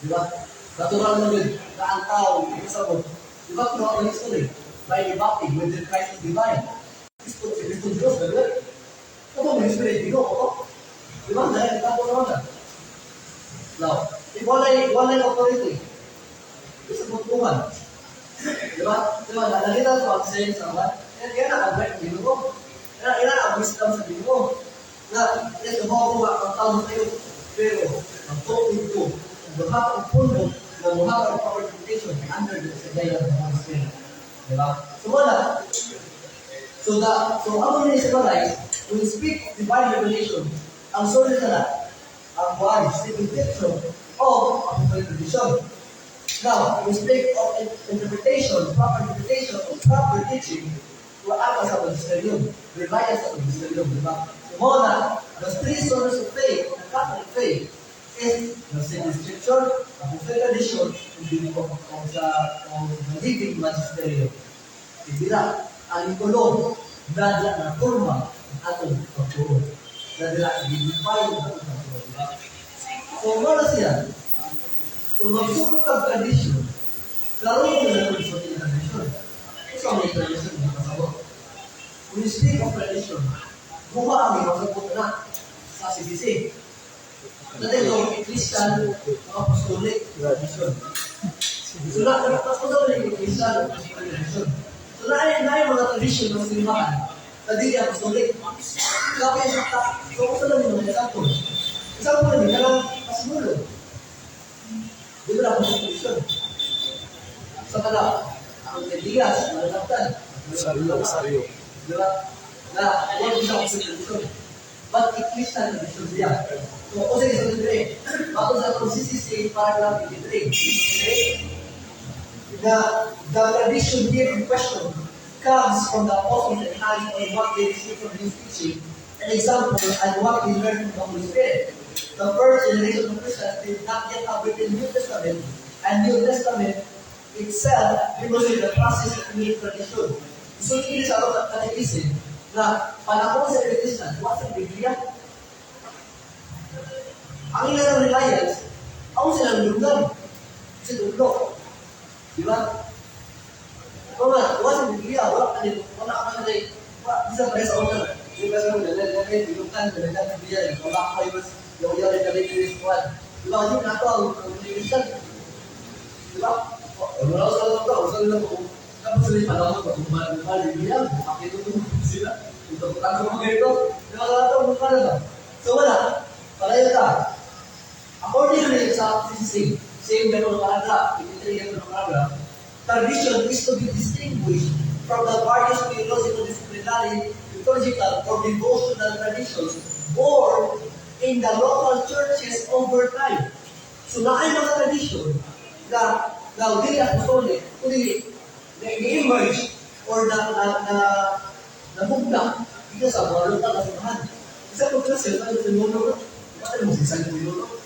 Di ba? Natural na yun, na ang tao, sabot. Di ba, throughout the history, by debating whether Christ is divine. Kristo, si Kristo Diyos, di ba? Ito may spirit, Ginoo ko. Di ba? Dahil tapos naman na. Now, if walay authority, isa butuhan. Di ba? Di ba? Nakita ko ang sense sa mga, yan, yan ang breath ng Ginoo. Yan, yan ang wisdom sa Ginoo. Na, yes, mo ang tao sa iyo, pero ang tuig ko, ang duha ang pundo, na duha ang proper interpretation under the sa guidance of the Holy Spirit. Di ba? So wala. So ang mga summarize, when we speak of divine revelation, ang source na ang one, Stephen Petro, of apostolic tradition. Now, we speak of interpretation, proper interpretation of proper teaching, wala ka sa magisterium, reliance sa magisterium, di ba? So, mao na, the three sources of faith, the Catholic faith, is the Sacred Scripture, apostolic tradition, and the of sa of the living magisterium. Hindi na, ang itulo, na na forma ang atong pagtuo. Na dila, i-define ang atong pagtuo, di ba? So, mao na siya. So, magsukot ang tradition, laro mo na ito sa tradition. So, may tradition na kasabot. When you speak of tradition, buha ang ipasabot na sa CCC. Dati ito, Christian Apostolic tradition. So, na, tapos na yung Christian Apostolic tradition. So, na yung mga tradition ng simbahan na dili apostolic. Kaya sa so, kung saan yung mga example. Example ni, kanang pasimulo. Di ba na apostolic tradition? Sa kana, ang Elias, malalaktan. Saryo, saryo. Di ba? Na, wala siya apostolic tradition. But Christian tradition siya. So, kung sa isang dire, bago sa atong CCC paragraph 83, okay? The tradition here in question comes from the apostles and hands on what they received from his teaching, an example, and what they learned from the Holy Spirit. The first generation of Christians did not yet have written New Testament, and New Testament itself demonstrates the process of new tradition. So, hindi sa atong catechism na panahon sa early Christians, what's ang Biblia? Ang ilang reliance, ako silang lugdan. Kasi tulo. Di ba? Wala, wala sa Biblia, wala ka nito, wala ka na wala, bisa pa sa una. Di ba sa una, dahil bilugtan, dahil Biblia, wala ka kayo, yung yari na rin yung one. Di ba, kasi nato ang Christian. Di ba? Wala sa lang ko, sa lang ko. Tapos sila panahon ko, mahal, Biblia, pakita ko sila. Ito, tago mo ganito. Di ba, wala ito, mukha na ba? So wala, palayo ka. Accordingly sa CCC, same ganun paragraph, 83 ganun paragraph, tradition is to be distinguished from the various theological, disciplinary, liturgical, or devotional traditions born in the local churches over time. So naay mga tradition na dili apostolic, kundi na i-emerge or na namugna dito sa mga lokal na simbahan. Isa ko kasi, ano sa nuno, di ba tayo mo sa nuno?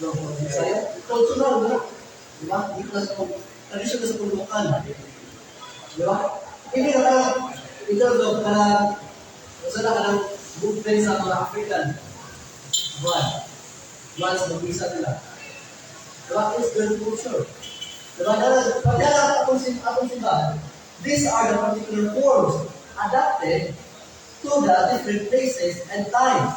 No, Bisaya. Cultural na. Di ba? Dito na sa tradition na sa lokal. Di ba? Hindi na lang, in terms of kanang, sa na kanang movement sa mga African, buwan. Buwan sa mag-isa nila. Di ba? It's their culture. Di ba? Dahil, pag atong simbahan, these are the particular forms adapted to the different places and times.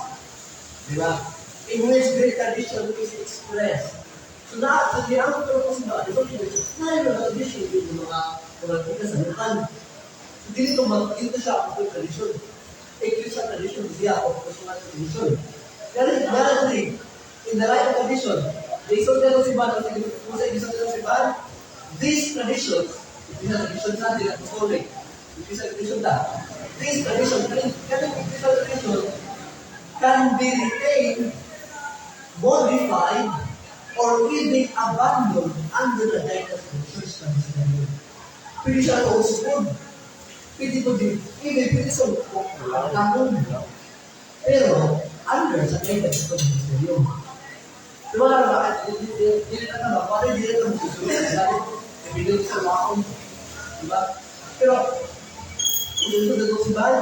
Di ba? In which great tradition is expressed. So na, so di ang purpose ba, di ba, na yung mga tradition yung mga kita sa lokal. So dili to mag dito siya ang tradition. Ecclesial tradition siya o personal tradition. Pero meron din, in the right of tradition, the isol nila simbahan, kung sa isol nila simbahan, these traditions, these traditions natin, apostolic, Ecclesial tradition ta. This tradition, kaning ecclesial tradition can be retained, modified, or even abandoned under the guidance of the church ministerium. Pwede siya ito usupod. Pwede ko din, even pwede sa kamon. Pero, under sa guidance of the ministerium. Di ba na bakit? Dili na na ba? Bakit dili na magsusunod? Sabi, ibigay sa wakon. Di ba? Pero, kung dito na si Baal,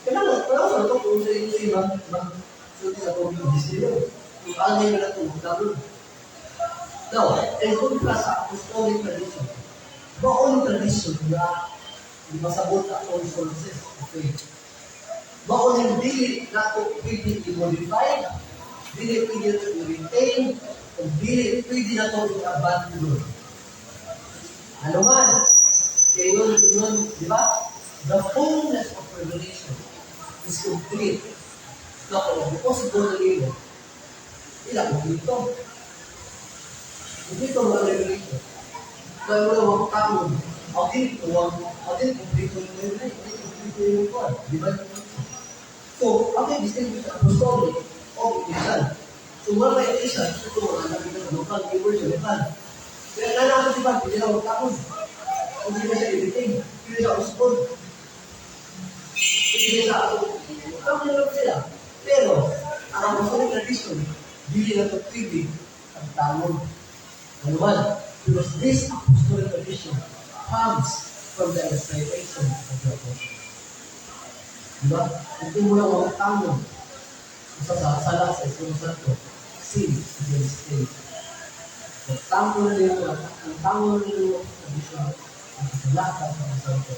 kailangan, wala sa ito kung sa inyo si mag, mag, sa itong ministerium. Kung ano yung na itong magkaroon. Now, in contrast sa apostolic tradition, maong tradition na di masabot sa all sources of faith. Mao ning dili nato pwede i-modify, dili pwede nato i-retain, o dili pwede nato i-abandon. Ano man, kaya yun, yun, di ba? The fullness of revelation is complete. Now, because go na nilo, ila kumpleto. Kumpleto ang revelation. Kaya wala wang kanon. Ang dili wang, ang dili kumpleto yung revelation, dili kumpleto yung kuwan. Di ba? So, ang kay distinguish apostolic o ecclesial. So, wala may ecclesial, ito ang nakita ng local, keyword sa local. Kaya na natin, di ba, hindi na wang kanon. Hindi na siya i-retain, hindi na siya uspon. Hindi na siya ato. Tama na lang sila. Pero, ang apostolic tradition, dili na ito pwede ang tangon. Ano man? Because this apostolic tradition comes from the inspiration of the apostles. Diba? Kung mo lang ang tangon, isa sa sala sa Espiritu Santo, sin against faith. Ang tangon na nila, ang tangon na nila tradition, ang sala sa Espiritu Santo,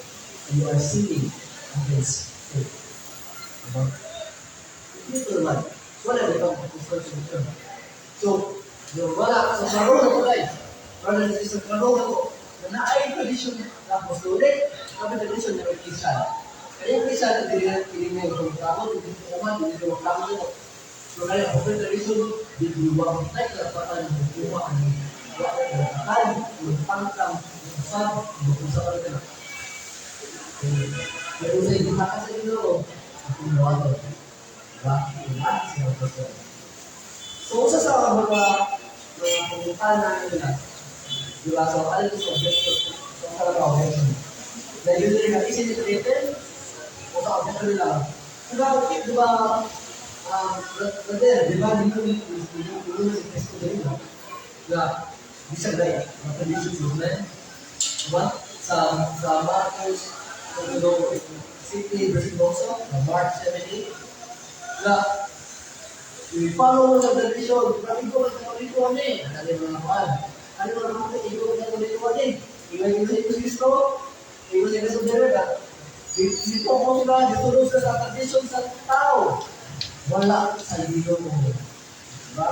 you are sinning against faith. Diba? Dito naman, wala na itong apostolic tradition. So, yung wala, sa klaro na to, guys. Brothers and sisters, klaro na to. Na naay tradition na apostolic, na tradition na ecclesial. Kaya yung ecclesial, hindi na hindi mo yung tao, hindi mo man, hindi mo kamo nito. So, kaya apostolic tradition, di wa tay karapatan ng kuha ang wa karapatan, yung pangkam, yung usab, yung usab ka na. Pero sa inyo, sa inyo, akong nawato. Diba? Yung Acts ng Apostol. So, usa sa mga pangutana nila, di ba? So, ano ito sa objection? So, sa mga objection. Na usually na, is it written? O sa objection nila, di ba, brother, di ba, dito dito si Cristo din, no? Na, bisag na, mga tradition movement, di ba? Sa Marcos, ano, City, verse 12, na Mark 7, 8, na, i-follow mo sa tradition, grabe ko, Katoliko kami. Ano yung mga kuhan? Ano yung mga kuhan? Ikaw Katoliko kami. Ikaw yung sa Kristo, ikaw sa Kristo Derega. Dito ko sila, dito sila sa tradition sa tao. Wala sa Ginoo. Diba?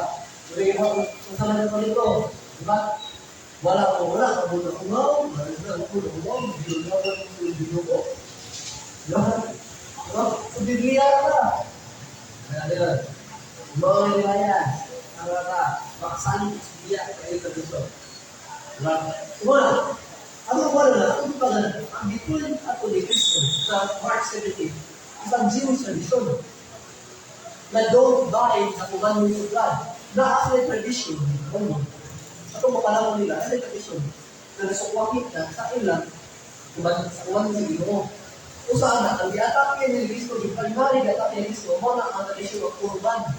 Pero yung mga kung sa mga Katoliko, diba? Wala ko, wala ka muna kumaw, wala ka muna kumaw, hindi mo na Ginoo. Diba? Diba? So, Biblia ka. Kaya yun. Mga riwaya, ang mga makasalig sa Biblia, kaya tradisyon. Diba? Wala. Ano wala na? Ano pa na? Ang gituin ato ni Kristo sa Mark 17 is ang Jewish tradition na don't buy sa commandments of God. Na actually tradition, ano, ato mapanahon nila, ano tradition, na nasukwakit na sa ilang sa commandments sa Ginoo. O saan na, ang giatake ni Kristo, yung primary giatake ni Kristo, mo na ang tradition of Qurban.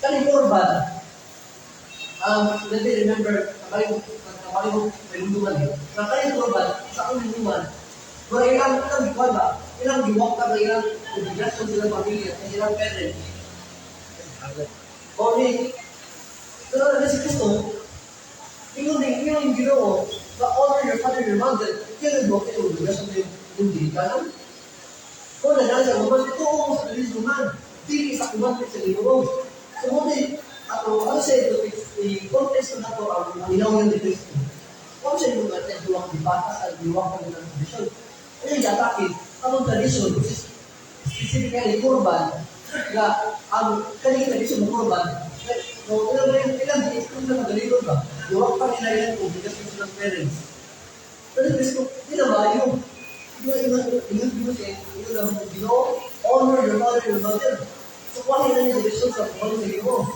Kani Qurban, let me remember, kabali mo, may eh. Na kani Qurban, sa akong hinumduman, wala ilang gikuan ba? Ilang giwak ka ba ilang obligasyon silang pamilya, sa ilang parents. O ni, pero na si Kristo, ingon din, ingon yung Ginoo, na honor your father and your mother, kaya mo kayo obligasyon na yung ginikanan. Kung na sa woman, tuo mo sa tradisyon man, dili sa commandment sa Ginoo. So mo di, ato, ano siya ito, i-context na nato ang hinawin ni Kristo. Kung siya yung mga duwang dibata sa diwang ng tradisyon. Ano yung atake? Anong tradisyon, which is specifically Qurban, na ang kaning tradisyon ng Qurban, no, ilang ilang ilang ilang na magalingon ba? Duwang pa nila yan, obligasyon silang parents. Pero si Kristo, di na maayo. Di ba ingat mo siya, ingat lang mo, Ginoo, honor your father and your mother. So, kuha na yung tradisyon sa pagpapalo sa Ginoo.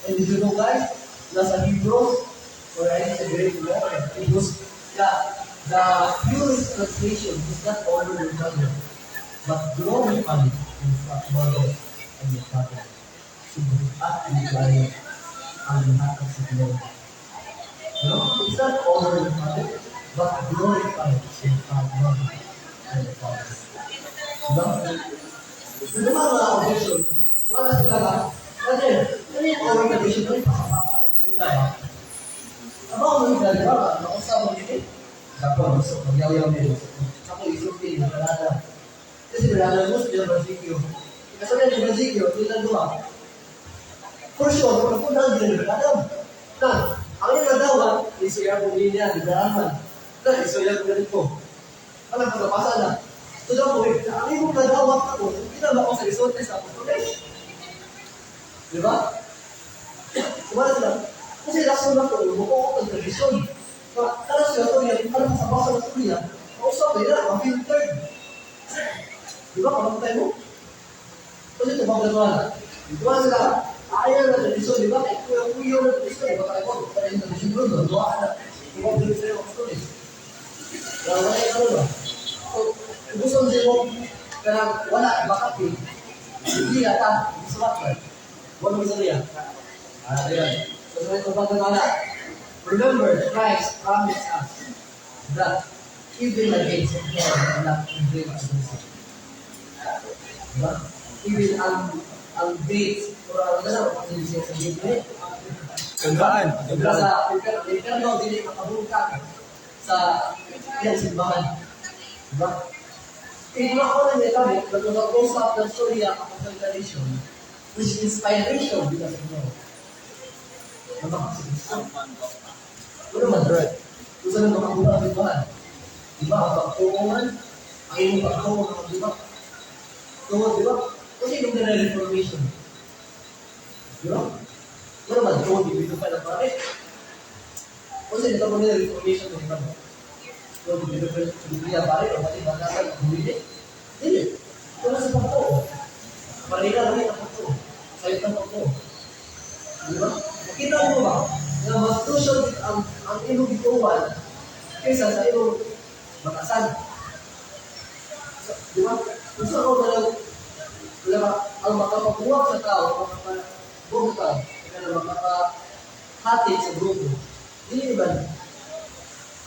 And did you know, guys, nasa Hebrews, or I think sa Greek law, Hebrews, the purest translation is not honor your mother, but glorify your mother and your father. So, at ligaya ang lahat sa Ginoo. No? It's not honor your father, but glorify your mother and your father. Diba? So, yung mga objection, wala sila ba? Kasi, ano yung oral tradition? Ano yung pasapasa? Ano ba? Aba, mo yung di ba? Nakusap mo din. Dapat, gusto, magyaw-yaw din. Ako, isulti, nakalada. Kasi brother mo, si Brasikyo. Kasi ni Brasikyo, hindi lang duha. For sure, kung ako na din, brother. Na, ang iyong nagawa, isuya ko niya, di ba? Na, isuya ko ganito. Alam ko, napasa na. So, daw po, ang imong nagawa ako, hindi na ako sa resulta sa apostoles. Di ba? Wala sila. Kasi rason na to, buko ko ng tradisyon. Kala siya ito niya, kala sa basa na ito niya, kausap na, ma-filtered. Di ba? Kamatay mo? Kasi ito bang gano'n? Di ba sila, ayaw na tradisyon, di ba? Kaya kuya-kuya na tradisyon, di ba? Kaya ko, kaya yung tradisyon doon, doon na. Di ba, doon sa'yo, apostoles. Wala, wala yung ano ba? So, gusto mo, kaya wala, baka eh. Hindi yata, gusto ba? Wala mo isa niya. Ah, ayan. So, so ito ba wala? Remember, Christ promised us that even the gates of hell will not prevail against it. Diba? Even ang gates, or ang ano, ang sa gate, Tandaan. Diba sa imperno, dili makabungkag sa iyang simbahan. Diba? Kaya ako na nila, nag-usap ng storya kapag tradition, which inspiration because of no. Ano si Kristo? Ano man, right? Kung saan makabuha ang simbahan. Diba? Ang pagtuungan, ang imong pagtuon ang diba? Tungod, diba? Kasi yung na Reformation. Diba? Ano man, tungod, dito pa ng pare. Kasi ito mo nila Reformation, diba? Tungod, dito pa ng Biblia pare, o pati batasan, bumili. Hindi. Tungod sa pagtuo. Marina rin ang pagtuo. Sayot ang pagtuo. Diba? Makita mo ba na mas crucial ang imong gituan kaysa sa imong batasan? So, di ba? Kung sa ako na lang, di ba, ang makapabuwag sa tao, ang makapabuwag sa tao, kaya makakahati sa grupo, dili ba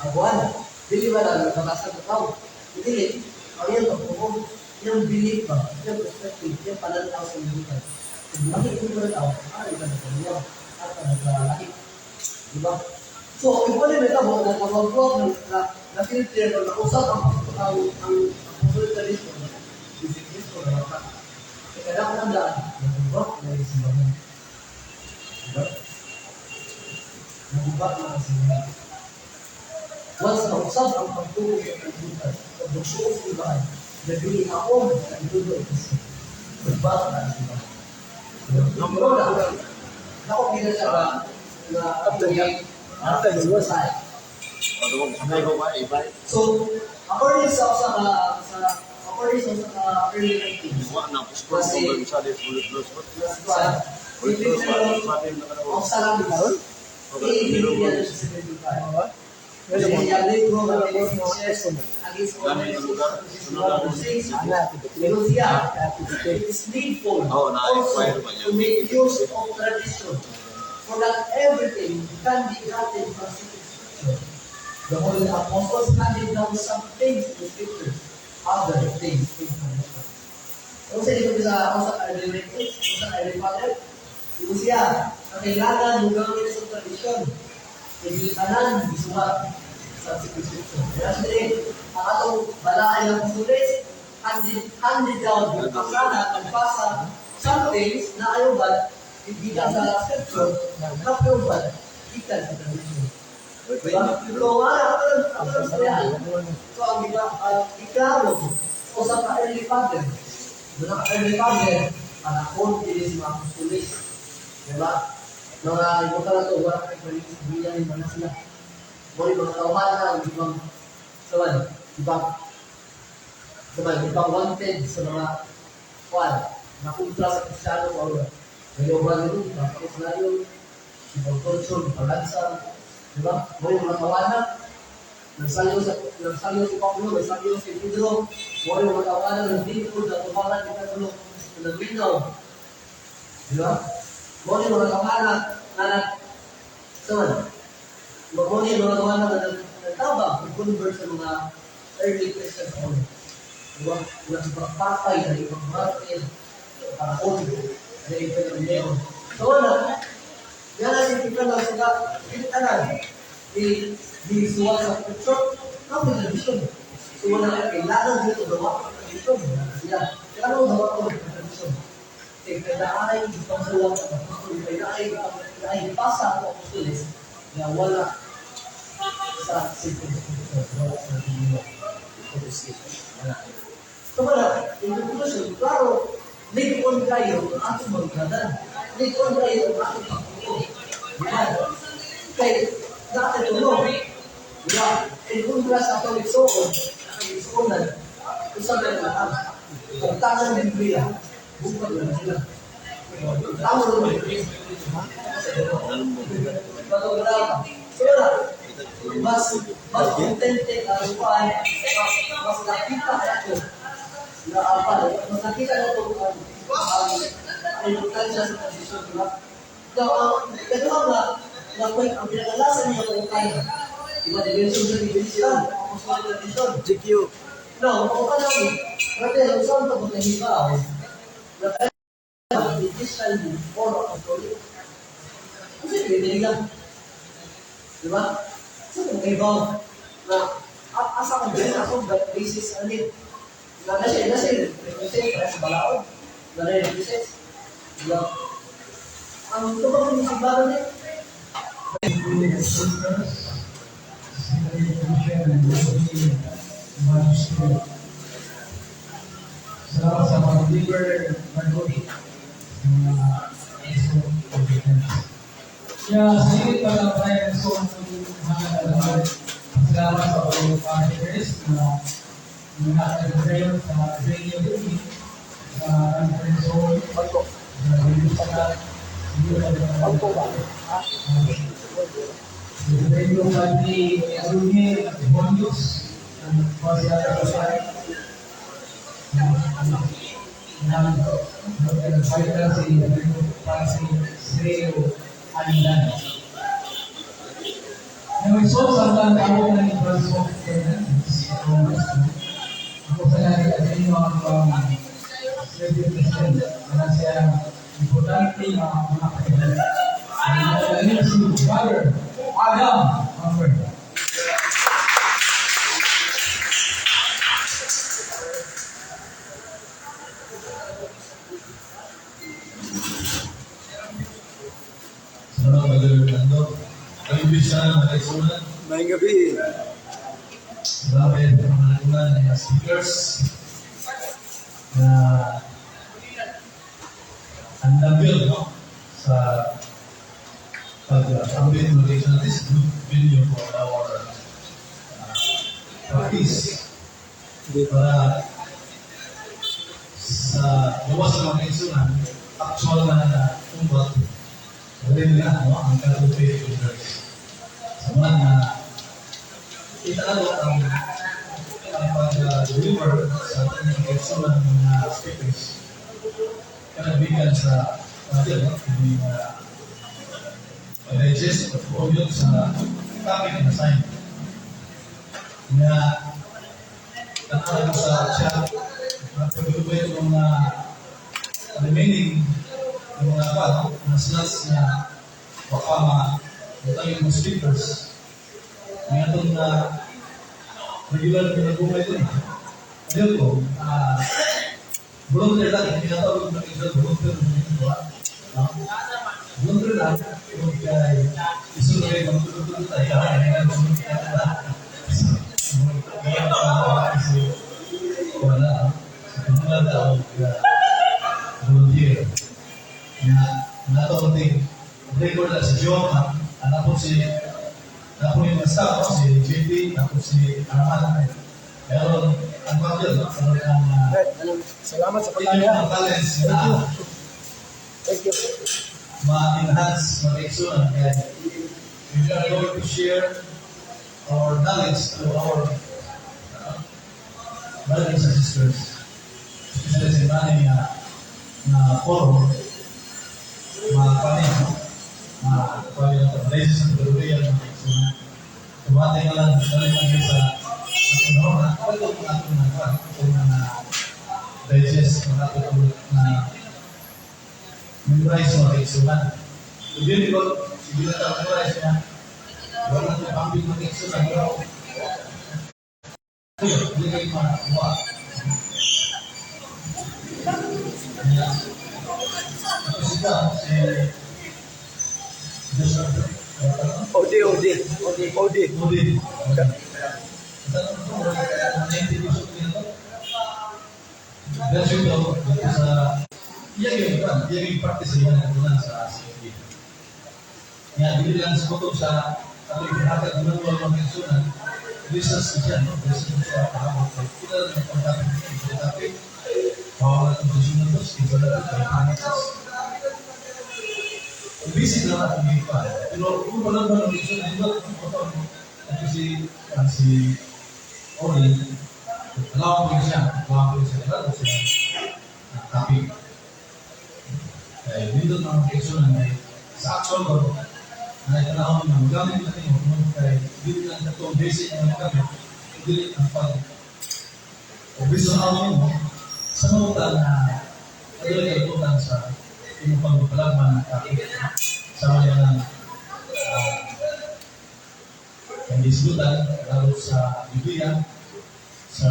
ang buwan? Dili ba ang batasan sa tao? Dili. Ang iyang pagtuo, iyang belief ba, iyang perspective, iyang pananaw sa libutan. Kung bakit ito ba tao, ah, iba na kanya, at naglalaki. Di ba? So, kung wala na tabo, na kapag na, na, na filter, na nausap ang apostolic tradition, si Cristo na mata. Kaya kailangan ng daan, naguba na yung simbahan. Diba? Naguba na ang simbahan. Once nausap ang pagtuo sa kalibutan, pagdukso sa simbahan, nabili ako na itudo ito siya. Naguba na ang simbahan. Pero na, nako gina siya ba, na suicide. So, according sa according sa early 19s, kasi sa of Salamis, AD 375. Against all siya, it is needful also to make use of tradition, for not everything can be gotten from sacred scripture. The holy apostles handed down some things in the scriptures, other things in tradition. Kung sa dito sa early writings, kung sa early father, ito siya, na kailangan mo gawin sa tradisyon. Hindi tanan, gisuhat sa sacred scripture. Kaya siya ang atong balaan ng apostoles, handed down, pagpasana, pagpasa, some things na ayaw ba, hindi ka sa scripture, kapyo ba, gikan sa tradition. Diba? So, ato lang siya. So, ang iba, iklaro, o sa ka-early father, mga early father, panahon din sa mga apostoles. Diba? Mga iba ka na to, wala kay balik sa bilang yung mga sila. Mga mga tawhana, ang ibang, sawan, ibang Diba, ibang wanted sa mga kwan, na kontra sa Kristiyano o gayoban nito, tapos na yun, ibang torture, ibang, di ba? Mo yung mga tawanan, nagsalyo si Pablo, nagsalyo si Pedro, mo yung mga tawanan, nandito, natumaran, ni Pedro, nagminaw. Di ba? Mo yung mga tawanan, na nag, saan? Mo yung mga tawanan na nagtabang, nag-convert sa mga early Christians only. Di ba? Wala sa pagpatay, na ibang martir, panahon, na ibang leon. So wala, yan ang ipikal na sila, tanan, di di suwat sa scripture, no may tradition. So wala, kailangan dito gawa ang tradition. Sila, kailangan gawa ang tradition. Kaya kailangan itong suwat ang apostol, kailangan ipasa ang apostoles na wala sa sacred scripture, wala sa Biblia. Wala. So wala, in conclusion, klaro, lig-on kayo ang atong magkadan. Lig-on kayo ang atong pagtuo. Yan. Kay, nakatulong. Diba? In contrast sa atong igsoon, atong igsoonan, usa na lang. Pagtangan ng Biblia, bukod lang sila. Tama rin. Bago. So wala, mas authentic ang kuan, mas nakita nato na apa, mas nakita nato ang importansya sa tradisyon, di ba? Now, ang katuwa nga, na ang pinakalasan niya kung kaya, di ba, dimension sa dimension, apostolic tradition. GQ. No, ako ka lang, brother, ang saan pa kung nahibaw, na kaya, it is or apostolic. Kasi pwede nila. Di ba? So, kung nahibaw, na asa ka din ako, but basis, ano, na nasa, represent, para sa balaod, na represent, di ba? Ang tubang ng simbahan niya, Speakers, and Magistrate. Salamat sa pag-deliver, Margoli, sa mga iso. Kaya sige pa lang tayo so mga salamat sa pag-partners na nakaka-trail sa radio sa conference hall, sa radio sa Radio Padre Arunel Bonus, ang nagpalitan si para si Sreo Andan. Ang result sa ang tawag ng Franco Fernandez, ako sa langit at inyo ang Service President na siya importante na mga kapatid. Ang si Brother Adam Humphrey. Salamat, Brother Nando. Ang ibig sana mga kaisunan. Maayong gabi. Grabe ang mga nakulan ng mga speakers na ang yun, no? Sa pag-update ng mga this good video for our practice para sa gawas sa mga kaisunan, actual na tumbat, rin nila, no? Ang Catholic faith leaders. Sa mga na itaalo ang pag-deliver sa ating kaisunan ng mga speakers kanabigan sa natin, no? Hindi pag-digest o yun sa topic na assign. Na tanaw ko sa chat, pagpagulubay yung mga remaining yung mga pa, no? Mga slots na baka ma yung mga speakers. May atong na regular na nagumay ito eh. Ayun ko, volunteer lang, hindi natawag na isa, volunteer na ito. No? Volunteer lang, kung kay isunod kayo, magtutulog tayo, kaya nga na. Wala, sa daw, volunteer. Na natawag din, record na si Joe, anak ko si ako yung mga staff, no? Si JP, ako si Arman. Pero Ang pagyo, no? Ano ang Salamat sa inyong pagkaya. mga talents na Thank you. Ma-enhance, ma-exunan. Kaya we are going to share our knowledge to our brothers and sisters, especially sa inani nga na forum, ma-panin, no? Ma-panin na ito. Sa kategoriya ng mga exunan. Tumate nga lang, dali lang sa atong na, ito ang atong na, atong na digest, mga atong na memorize mga kaigsunan. So, dili ko, sige na tayo memorize na, wala na pambit mga kaigsunan, wala ko. Hindi kayo makakuha. Kaya, ako sila, si Joshua, Odi, Odi. Odi. Odi. Odi. Graduate ako dito sa iya yung kan, iya yung practice iya na sa CFD. Nga dili lang sa kutob sa atong gihatag ng manual mga kaigsunan, research siya, no? Research siya, pahabot. Kita lang ang pagkakit ng topic. Bawal na itong susunod to, iba na ito, kaya pangatas. Busy na lang ang iba. Pero kung wala ba ng kaigsunan, hindi ba ito, ito si Oli, alaw ko siya, alaw ko siya, alaw ko siya, topic. Kaya dito na ang kaigsunan ay sa actual ko, na itanahon na magamit na kayo, no? Kaya dili lang itong basic na magamit, dili ang pag o visual mo sa mga na adulay kalibutan sa imong pagpalagman ng topic sa mga ng ang lalo sa Biblia, sa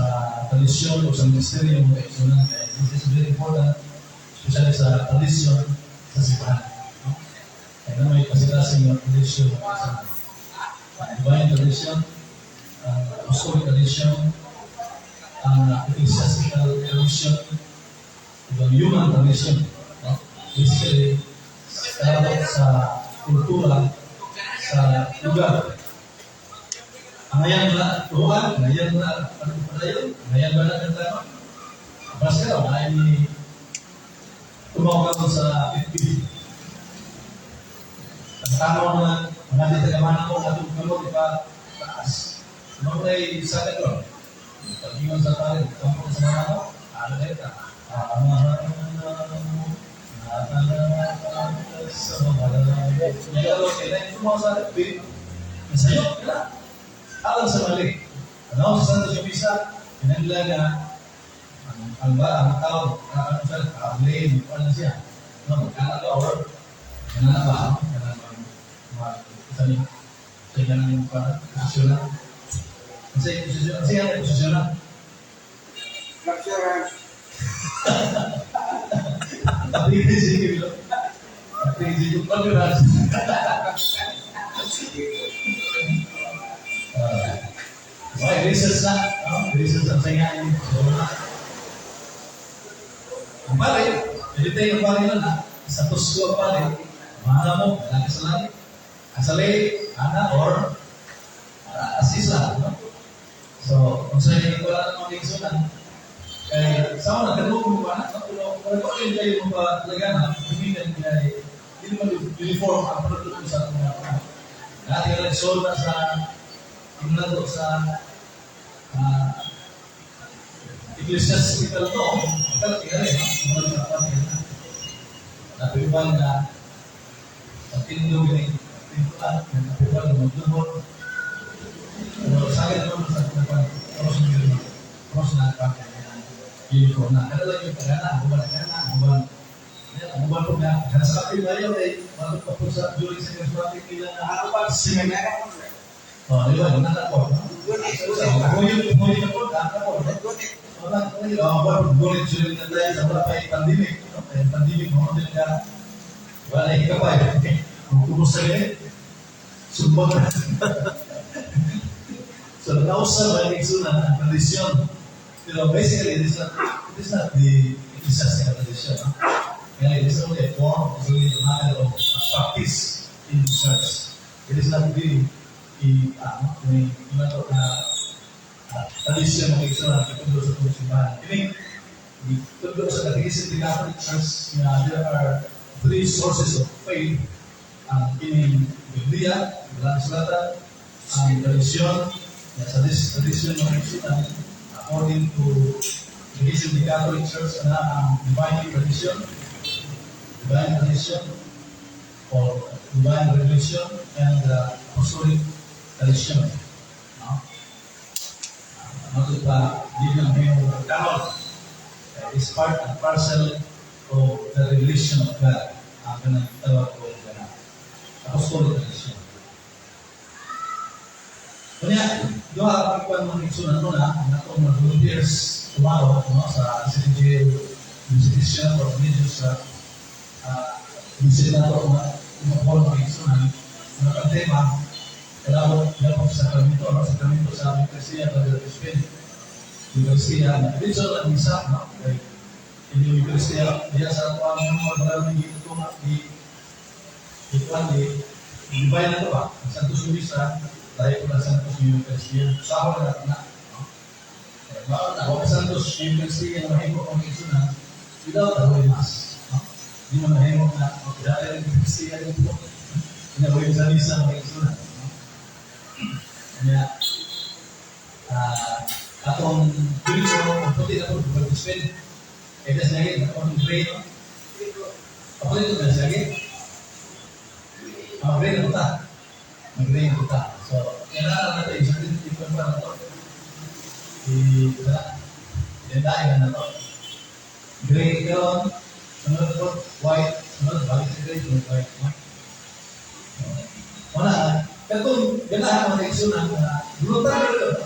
tradisyon o sa ministeryo ng kaigsunan. Kaya this is very important, especially sa tradisyon sa simbahan. No? Kaya na may kasing mga tradisyon ng kaigsunan. Ang divine tradition, ang apostolic tradition, ang ecclesiastical tradition, ang human tradition. No? Basically, kalabot sa kultura, sa lugar. Ang ngayon na tuwan, ngayon na ano padayon, ngayon ba na kanta? Basta ay tumawag ako sa FB. Ang tama na mga di tagamana ko atong kamot ipa taas. Mo ay sa karon. Pag-ingon sa pare, kampo sa mga mo, ano na ita? Sa mga kaya tumawag sa FB. Nasayo, kila. Alam sa mali. Ano sa Santo Misa, kinahanglan nga ang ba ang tao, ang ano siya, ang lane, ano siya. No, kana ba or kana ba kana ma sa ni sa ganang pa posisyon na. Kasi posisyon, kasi ang posisyon na. Lecturer. Tapi sige bilo. Tapi sige ko pa. Okay, research na. No? Research ang saya niya. So, ang pare, pwede tayo ang pare na. Sa tusko ang pare, mahal mo, lagi sa langit. Asali, ana, or asisa. No? So, kung sa inyo wala namang kaigsunan, kay sa una, kadugong mo ba na? Pero kung kayo kayo mo ba talaga na, humingan kay, hindi naman uniform ang produkto sa atong mga anak. Lahat yung nagsold na sa, ang nato sa ecclesiastical law, pero tingnan eh, no? Mga kapatid na. Napiwan na pagtindog ni pintuan, napiwan na magduhod. Pero sa akin naman sa pintuan, cross na yun, cross na ang uniform na. Kada lang yung pagana, ang uban na, ang uban. Ang uban po nga, kaya sa kapil na yun, eh, matupad po sa during sa charismatic nila na Ako seminar. Oh, di ba? Nana ko. Nguyot, nguyot ako, daan ako. Wala, wala, wala, gulit during the time sa wala pa yung pandemic. No? Kaya pandemic, mga din ka, wala yung kapay. Kung kumusta rin, sumbag na. So, nausa ba yung igsunan ang tradisyon? Pero basically, it is not the ecclesiastical tradition. No? Kaya it is only a form, it is only a matter of practice in the church. It is not really a, ano, may, na Tradisyon mga igsoon, gitudlo sa itong simbahan. Kini, gitudlo sa Catechism of the Catholic Church nga there are three sources of faith. Ang kining Biblia, Balaan Kasulatan, ang tradisyon, na sa this tradisyon mga igsoon, according to Catechism of the Catholic Church, na ang divine tradition, or divine revelation, and the apostolic tradition. No? Matud pa, di lang yung kanon. Is part and parcel of the revelation of God. Ang kanang tawag ko na apostolic tradition. Kanya, duha ka pagkuhan mga igsunan mo na, ang atong mga volunteers tomorrow, no, sa CTJ visitation or medyo sa visit na ito, mga mga mga igsunan, mga tema, kailangan dapat sa sakramento, no, sakramento sa Eucharistia, sa Spain. Eucharistia, na dito ang misa, no, kay inyong Eucharistia, diya sa ato ang mga maraming ito nga, di, ikuan, di, di ba na ito ba? Ang Santos Misa, tayo ko lang Santos Eucharistia, sa na na, no? Eh, baka na, huwag Santos Eucharistia na mahimo kang isunan, without the Holy Mass. No? Di man mahimo na, okay, dahil ang Eucharistia dito, inabuhin sa misa mga isunan. No? Kaya, atong diretso, ang puti na ito, pag-spend. Kaya das lagi, atong gray, no? Ako dito na lagi. Mag-gray na puta. Mag-gray na puta. So, kailangan natin, isang din, ipon pa na ito. I, yan na to. Gray karon, sunod po, white, sunod, balik sa gray, sunod white. No? Wala, katong ganahan mo sa na voluntary ito.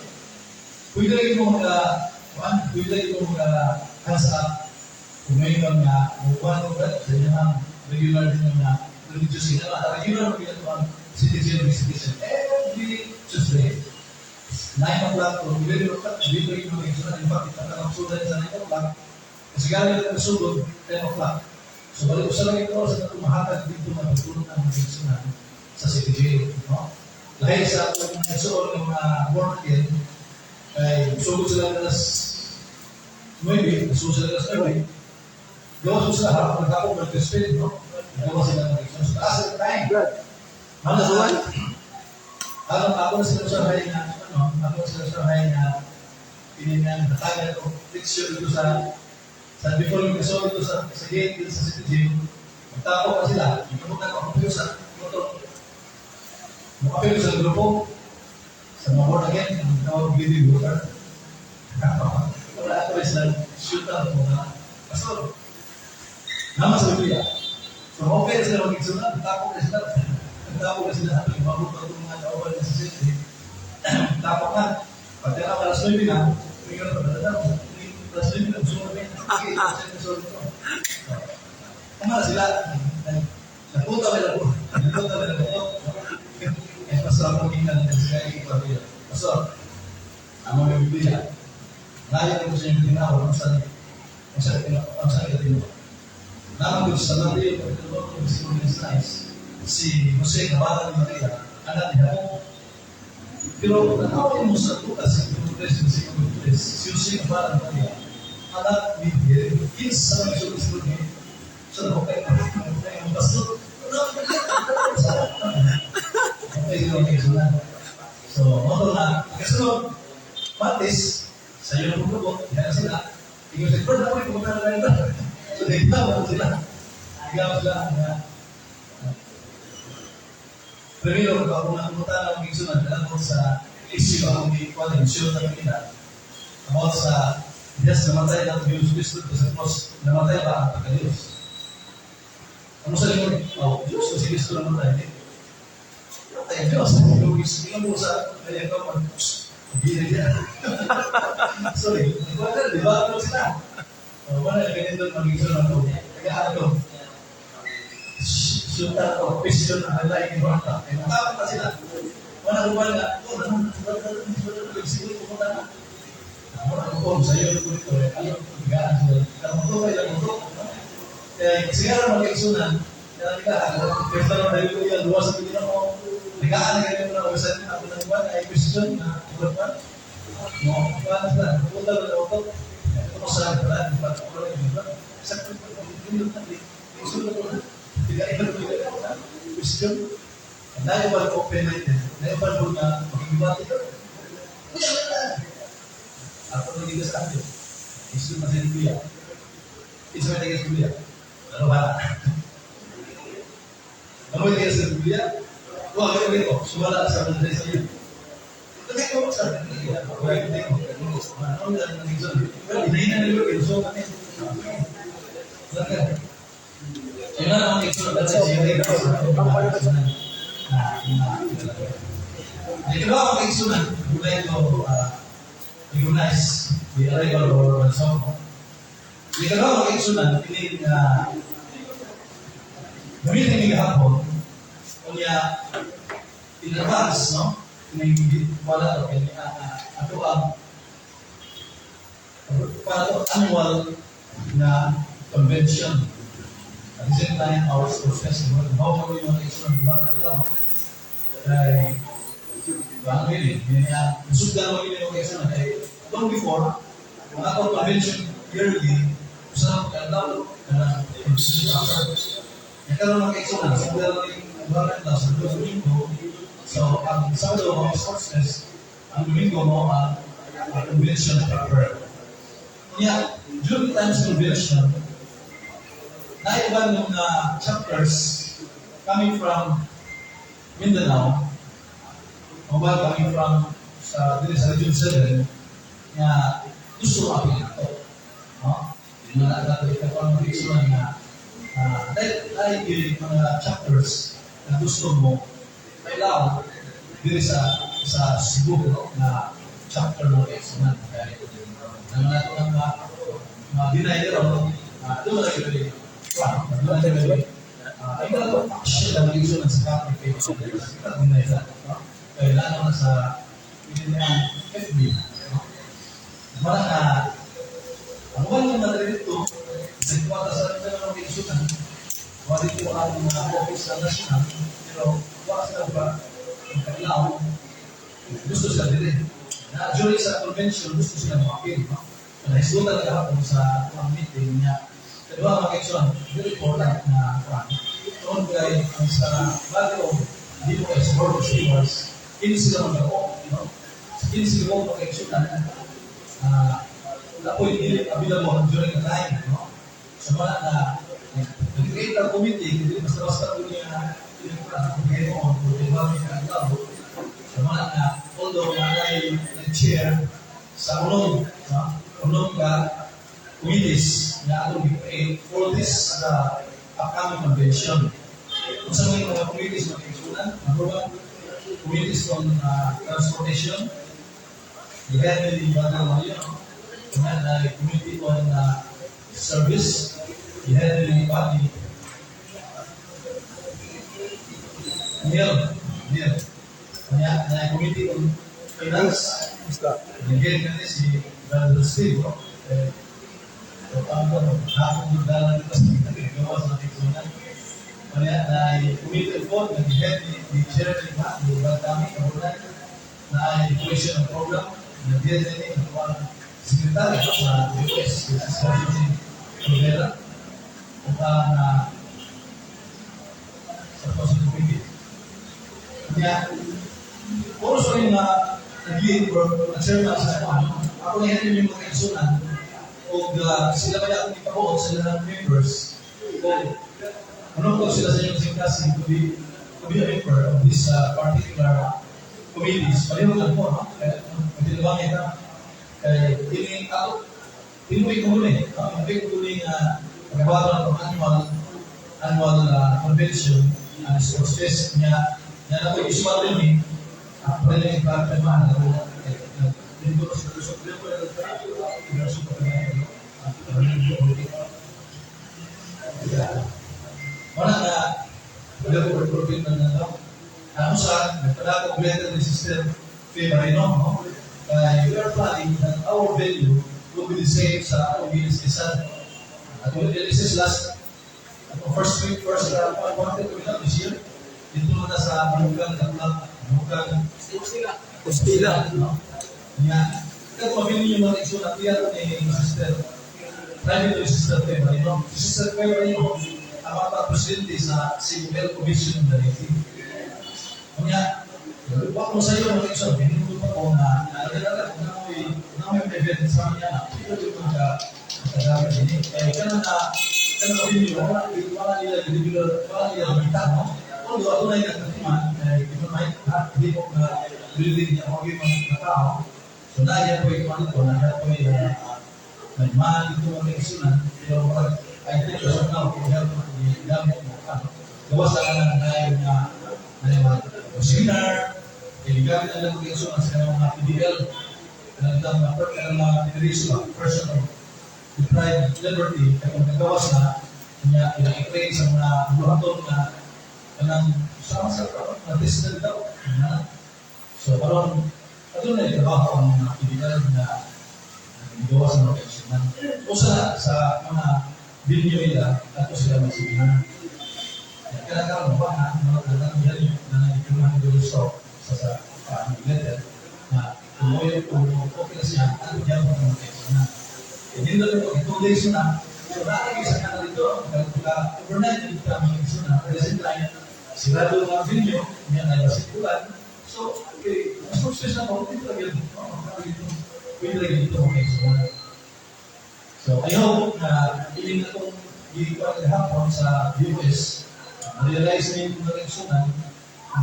Pwede lagi mo mga, kuan, pwede lagi mo mga hands up. Kung ngayon nga, mukuhan mo ba, sa inyong regular din nga religious sila, regular mo ginagawa ang citizen visitation every Tuesday. 9 o'clock or 11 o'clock, dito yung mga igsunan. In fact, itatanong sa 9 o'clock. Kasi galing na sugod, 10 o'clock. So, balik usa lang ito sa tumahatag dito na pagtulong ng mga igsunan sa city jail. No? Lahi sa atong mga igsuon ng mga born again, kay sugod sila alas 9, sugod sila alas 9, gawa sila harap nagkapong mag-spend, no? Gawa sila ng igsunan. So, taas ang time. Ano sa Alam ako na sila sa hay nga, ano, ako na sila sa hay nga, pininang hatagan o picture dito sa before yung kaso dito sa gate dito sa city jail, magtapo ka sila, ikabutan ko ang sa motor. Makapil sa grupo, sa mga born again, ang tawag bleeding water. Wala ako sila shoot out mo na. Pastor, naman sa Biblia. So okay na sila mag-igsunan, tapo na sila. Nagtapo na sila, mabot na itong mga kauban sa city. Tapo na. Pagka alas 9 na, tingnan na, alas 9 na, gusto mo na, sige, sige, ito. Kumala sila, nagpunta ba na nagpunta ba na ito? Eh, pastor, ako tingnan ng sila yung pamilya. Pastor, ang mga Biblia, layo ko sa inyong tinawag, ang saan ito. Naman sa Mateo, kapitulo 2, versikulo 16, si Jose, kabata ni Maria, anak ni Jacob. Pero tanawin mo sa Lucas, kapitulo 3, versikulo 3, si Jose, kabata ni Maria, anak ni Heli. Kinsa man siya gusto ni sa okay, ang pastor. Okay, okay, so na. So, moto na, kasunod, Matis, sa iyo na pupugo, yan na sila. Ikaw sa Brad, ako pumunta na ito. So, nagtawa sila. Nagtawa sila na primero, kung ako na pumunta ng igsunan, alam sa issue akong ikuan, yung issue na kanina, about sa, yes, namatay ng Diyos Cristo sa cross, namatay ba ang pagka-Diyos? Ano sa likod? Oh, Diyos, si Cristo namatay. Namatay ang Diyos. Yung mo sa, kaya ka man, hindi na. Sorry, wala, di ba? Ano sila? Oh, wala, ganito maging sunod ko. Kaya ano, sultan o question ang halay ni Marta. Ay natakot na sila. Wala ko wala. Oh, naman, wala, wala, siguro pumunta na. Wala ko, sa iyo ko ito. Ano, gaan sila. Pero magtubay lang ito. Kaya siguro mag-iksunan, kaya nila, kaya na dahil ko yan, luwas sa Pilipino ko, nagaan na ganyan na, usahin ako ng buwan, ay question na, buwan ba? No, paano sila? Pupunta na ako. Ito ko sa wala, di ba? Wala, di ba? Sa wisdom. Naay ba open-minded? Naay ba na makikibati ka? Ako naging sa akin. Isu na sa kuya. Isu na sa kuya. Ano ba? Ano yung sa kuya? Wah, kaya ko. Sumala sa mga sa iyo. Kasi ko sa kuya. Wala yung ko. Ano na nang iso? Hindi na nila iso kami. Wala ka. Yun na ang iso na sa iyo. Ikaw ang kaigsunan, would like to recognize the arrival of our song. Ikaw ang kaigsunan, ini na gamitin ni gahapon, unya in advance, no? Ini wala to, kaya ato ang para to annual na convention. At the same time, our sports festival. How kami mga kaigsunan, diba? Alam, kay Bang really, niya sugdan mo yun yung kaigsunan kay long before mga atong convention yearly usa ka adlaw kana convention after. Nya karon mga kaigsunan, sugdan mo yung buwan na sa Domingo. So ang Sabado mo sports fest, ang Domingo mo ang convention proper. Nya during times convention, naiban ng mga chapters coming from Mindanao, mobile coming from sa diri sa Region 7 nga gusto apil nato. No? Yun na nato ikaw ang nga dahil dahil mga chapters na gusto mo kailangan diri sa Cebu, no, na chapter mo kay sunan kay nang nato ang mga mga deny ro doon na gyud doon na gyud ay na action lang yung sa Catholic kay deny sa, no? Kailangan na sa hindi ang FB, no? Wala na ang wala na dito sa kwata sa mga kaigsunan, wala dito ang mga office sa national, pero wala sila ba ang kailangan gusto sila dili na during sa convention gusto sila makapil, no? Nahisgutan na kahapon sa mga meeting niya. Kedua mga kaigsunan, very important na kuan. Tungod kay ang sa body of DOS, Board of Stewards, kini sila mag-o, no? Kini sila mga kaigsunan, wala po hindi available during the time, no? Sa mga na nag-create ang committee, hindi basta-basta po niya gobyerno o gobyerno ng tao. Sa mga na, although na ay nag-chair sa unong, no? Unong ka committees na atong i-create for this upcoming convention. Kung sa mga committees mga kaigsunan, number one, committees on transportation, the ni Brother Mario, no? Nga na committee on service, i-head ni Pati Neil, Neil. Kanya na committee on finance, nag-head na si Brother Steve, no? Eh, so, ang ko, hapon yung dala nito sa gawa sa kaigsunan. Kanya na committee on food, nag-head ni chair ni Ma, ni Brother Tami, Kabulan, na ay question ng program, nag-head ni ang secretary sa US, si Sergio Rivera, ug ang sa Council Committee. Kaya, puro sa yung nag-lead or chairman sa ano, ako na yan yung mga kaigsunan, o sila kaya akong ipabuot sa ilang members, o ano ko sila sa inyong kasing to be a member of this particular committees. Palihog lang po, no? Kaya, magtinabang ito. Kaya, ini ako, tinuwi ko muna eh. No? Tinuwi ko muna yung pagkabato ng annual convention and sports fest niya. Niya na ko usual din eh. Pwede yung pagpirmahan ako. Dito ko sa Lusog. Dito ko na Lusog ko na wala na, wala ko recruitment na na Ano sa, nagpadako letter ni Sister Faye Marino, no? Kaya we are planning that our venue will be the same sa atong BSSan. At this is last, first week, first quarter to this year. Dito na sa Manugang, Tapulang, Manugang, Kustila. No? Nga, Ikaw mabili yung mga igsoon at ni Sister, private ni Sister Pe Marino. Si Sister Pe Marino, ang mga presidente sa Civil Commission ng Dariti. Kanya, wa ko sa iyo mga igsoon, binuto pa ko na naalala ko na may event sa kanya, ito yung mga kagami din. Kaya kanang na kanang mabili, wala wala nila regular, wala nila kita, no? Although ako na yung nagkatiman, kaya di ba may hindi ko na building niya, ako yung mga tao. So naaya po yung ano ko, naaya po yung may mahal dito mga igsunan, pero parang I think as of now, kung meron mga gamit mo ka, gawas na lang na yung na yung mga seminar, gamit na lang mga igsunan sa kanilang mga PDL, kanang mga kanang mga federation ba, person of deprived liberty, kaya kung nagawas na, niya i-train sa mga buhaton na kanang sama sa na test na daw. Na. So karon ato na trabaho ang mga PDL na gawa sa mga igsunan. Usa sa mga venue nila, ato sila magseminar. Kaya karon ba na mga kanang yan na nagpirmahan doon sa letter na tumuyo kung okay na siya, ano diyan ang mga igsunan. Hindi na ito, 2 days na, so nakalagay sa kanila dito, overnight dito kami igsunan, at the same time, sirado ang venue, niya na basikulan. So, okay, mas space na ako, dito lagi, dito, pwede lagi dito mga igsunan. So, I hope na iling na itong gigikuan hapon sa US, na-realize na yung mga igsunan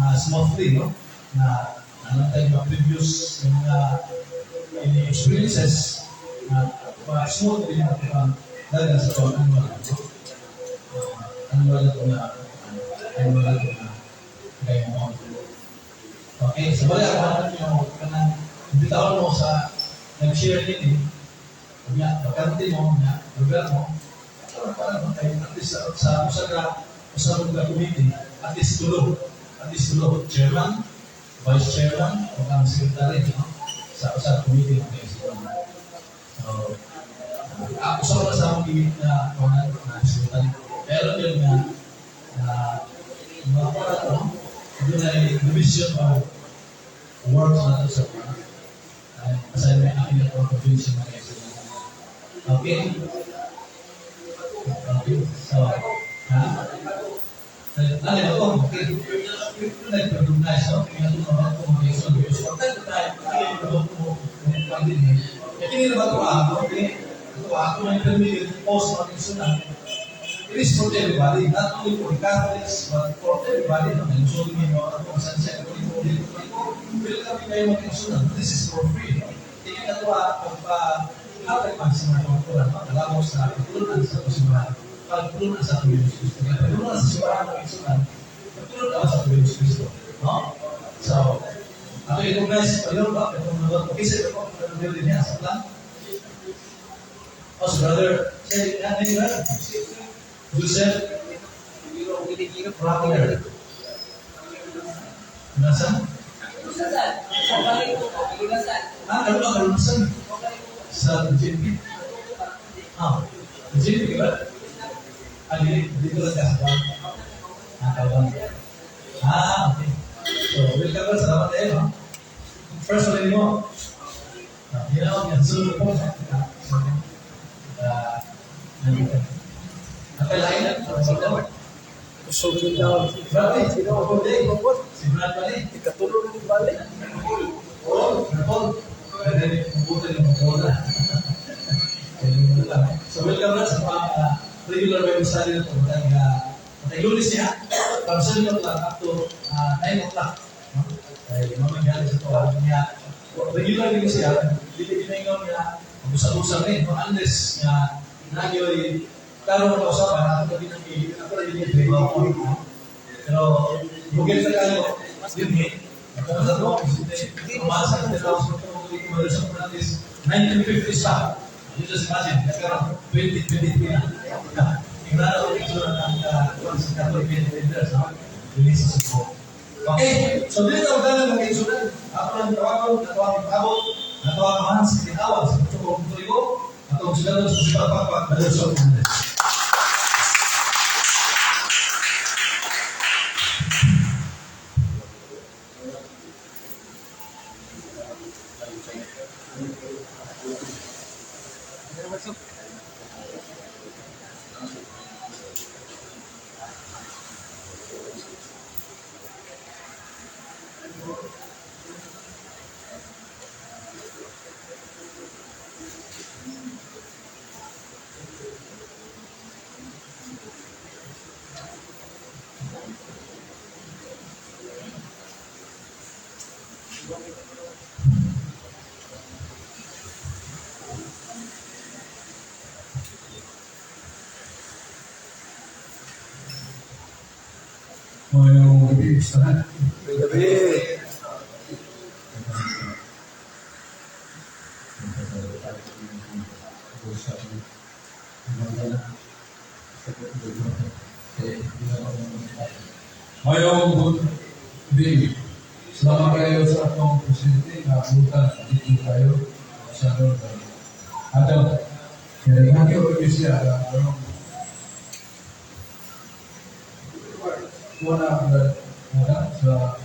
na smoothly, no? Na anong tayo mga previous yung mga ini experiences na smooth din ang ang dagan sa itong annual. Annual ito na annual ito na gaya mo. Okay, so wala ako hanap yung kanang imbitahan mo sa nag-share din eh. Nga, bakante mo, nga, lugar mo. Parang parang kayo, at least sa usa ka committee, at least tulo, chairman, vice chairman, o ang secretary, no? Sa usa ka committee ng KSU. So, usa ko na sa akong gigit na na na secretary. Pero yun nga, na mga para to, doon ay division of work na ito sa assignment akin na itong provision ng KSU. Okay? Okay. So, ha? Ano ito? Okay. Nag-recognize, no? Kaya ito naman ito mga KSU. Because from time to time, ay, ito mo, kung din eh. Kaya kini na ba ito ako? Okay? Ito ako na intermediate post mga KSU na. It is for everybody, not only for the Catholics, but for everybody. No? So, hindi mo ako kung saan siya Katoliko, dito Katoliko, welcome kayo mga KSU. This is for free. No? Tingin na ito kung pa hatag man sa mga kauturan, makalabot sa pagtulunan sa simbahan, pagtulunan sa Panginoon Kristo. Pagtulunan sa simbahan ng igsunan, pagtulunan sa Panginoon Kristo. No? So, ako i-recognize, ayun ba, itong mga okay, sa ito, brother din niya, sa plan. Oh, so brother, say, ano yun, brother? Joseph Rockler. Nasaan? Ah, ano ba, kalunasan? Sa JP? Ah, JP ba? Ah, dito lang ka sa Ah, kawan. Ah, okay. So, welcome ba? Salamat tayo, no? First one mo. Ah, yun ako, yan. Sunod po. Ah, nandito. Nakalain na. Usog daw. Brad, si Brad Bali. Ikatulong ng balik. Oh, Paul. Pwede mabuti ng bola. So welcome na sa mga regular Bible study na ito. Matay matay Lunes niya. From 7 o'clock up to 9 o'clock. No? Kaya mamaya sa ito. Niya, regular din siya. Dili ginaingon nga mag-usap-usap rin. No? Unless nga nagyoy klaro mo kausapan, ako gabi ng ako rin yung trabaho ko. Pero, bukid sa kayo, din eh. Sa to, umasa sa 1950s pa. You just imagine, nagkaroon 2023 na. Tingnan ko picture ng sa Catholic Leaders, no? Release sa Cebu. Okay, so dito ang dala ng kaisunan. Ako lang tawagon, nato ang ipabot, nato ang amahan sa kinawag sa Pucho Tuligo, atong sila sa Sipagpagpag, Brother Sol Fernandez. Ngayong gabi, sa Gabi. Ngayong gabi, salamat kayo sa atong presidente na butan dito tayo sa Adam. Kaya nga kayo siya wala na sa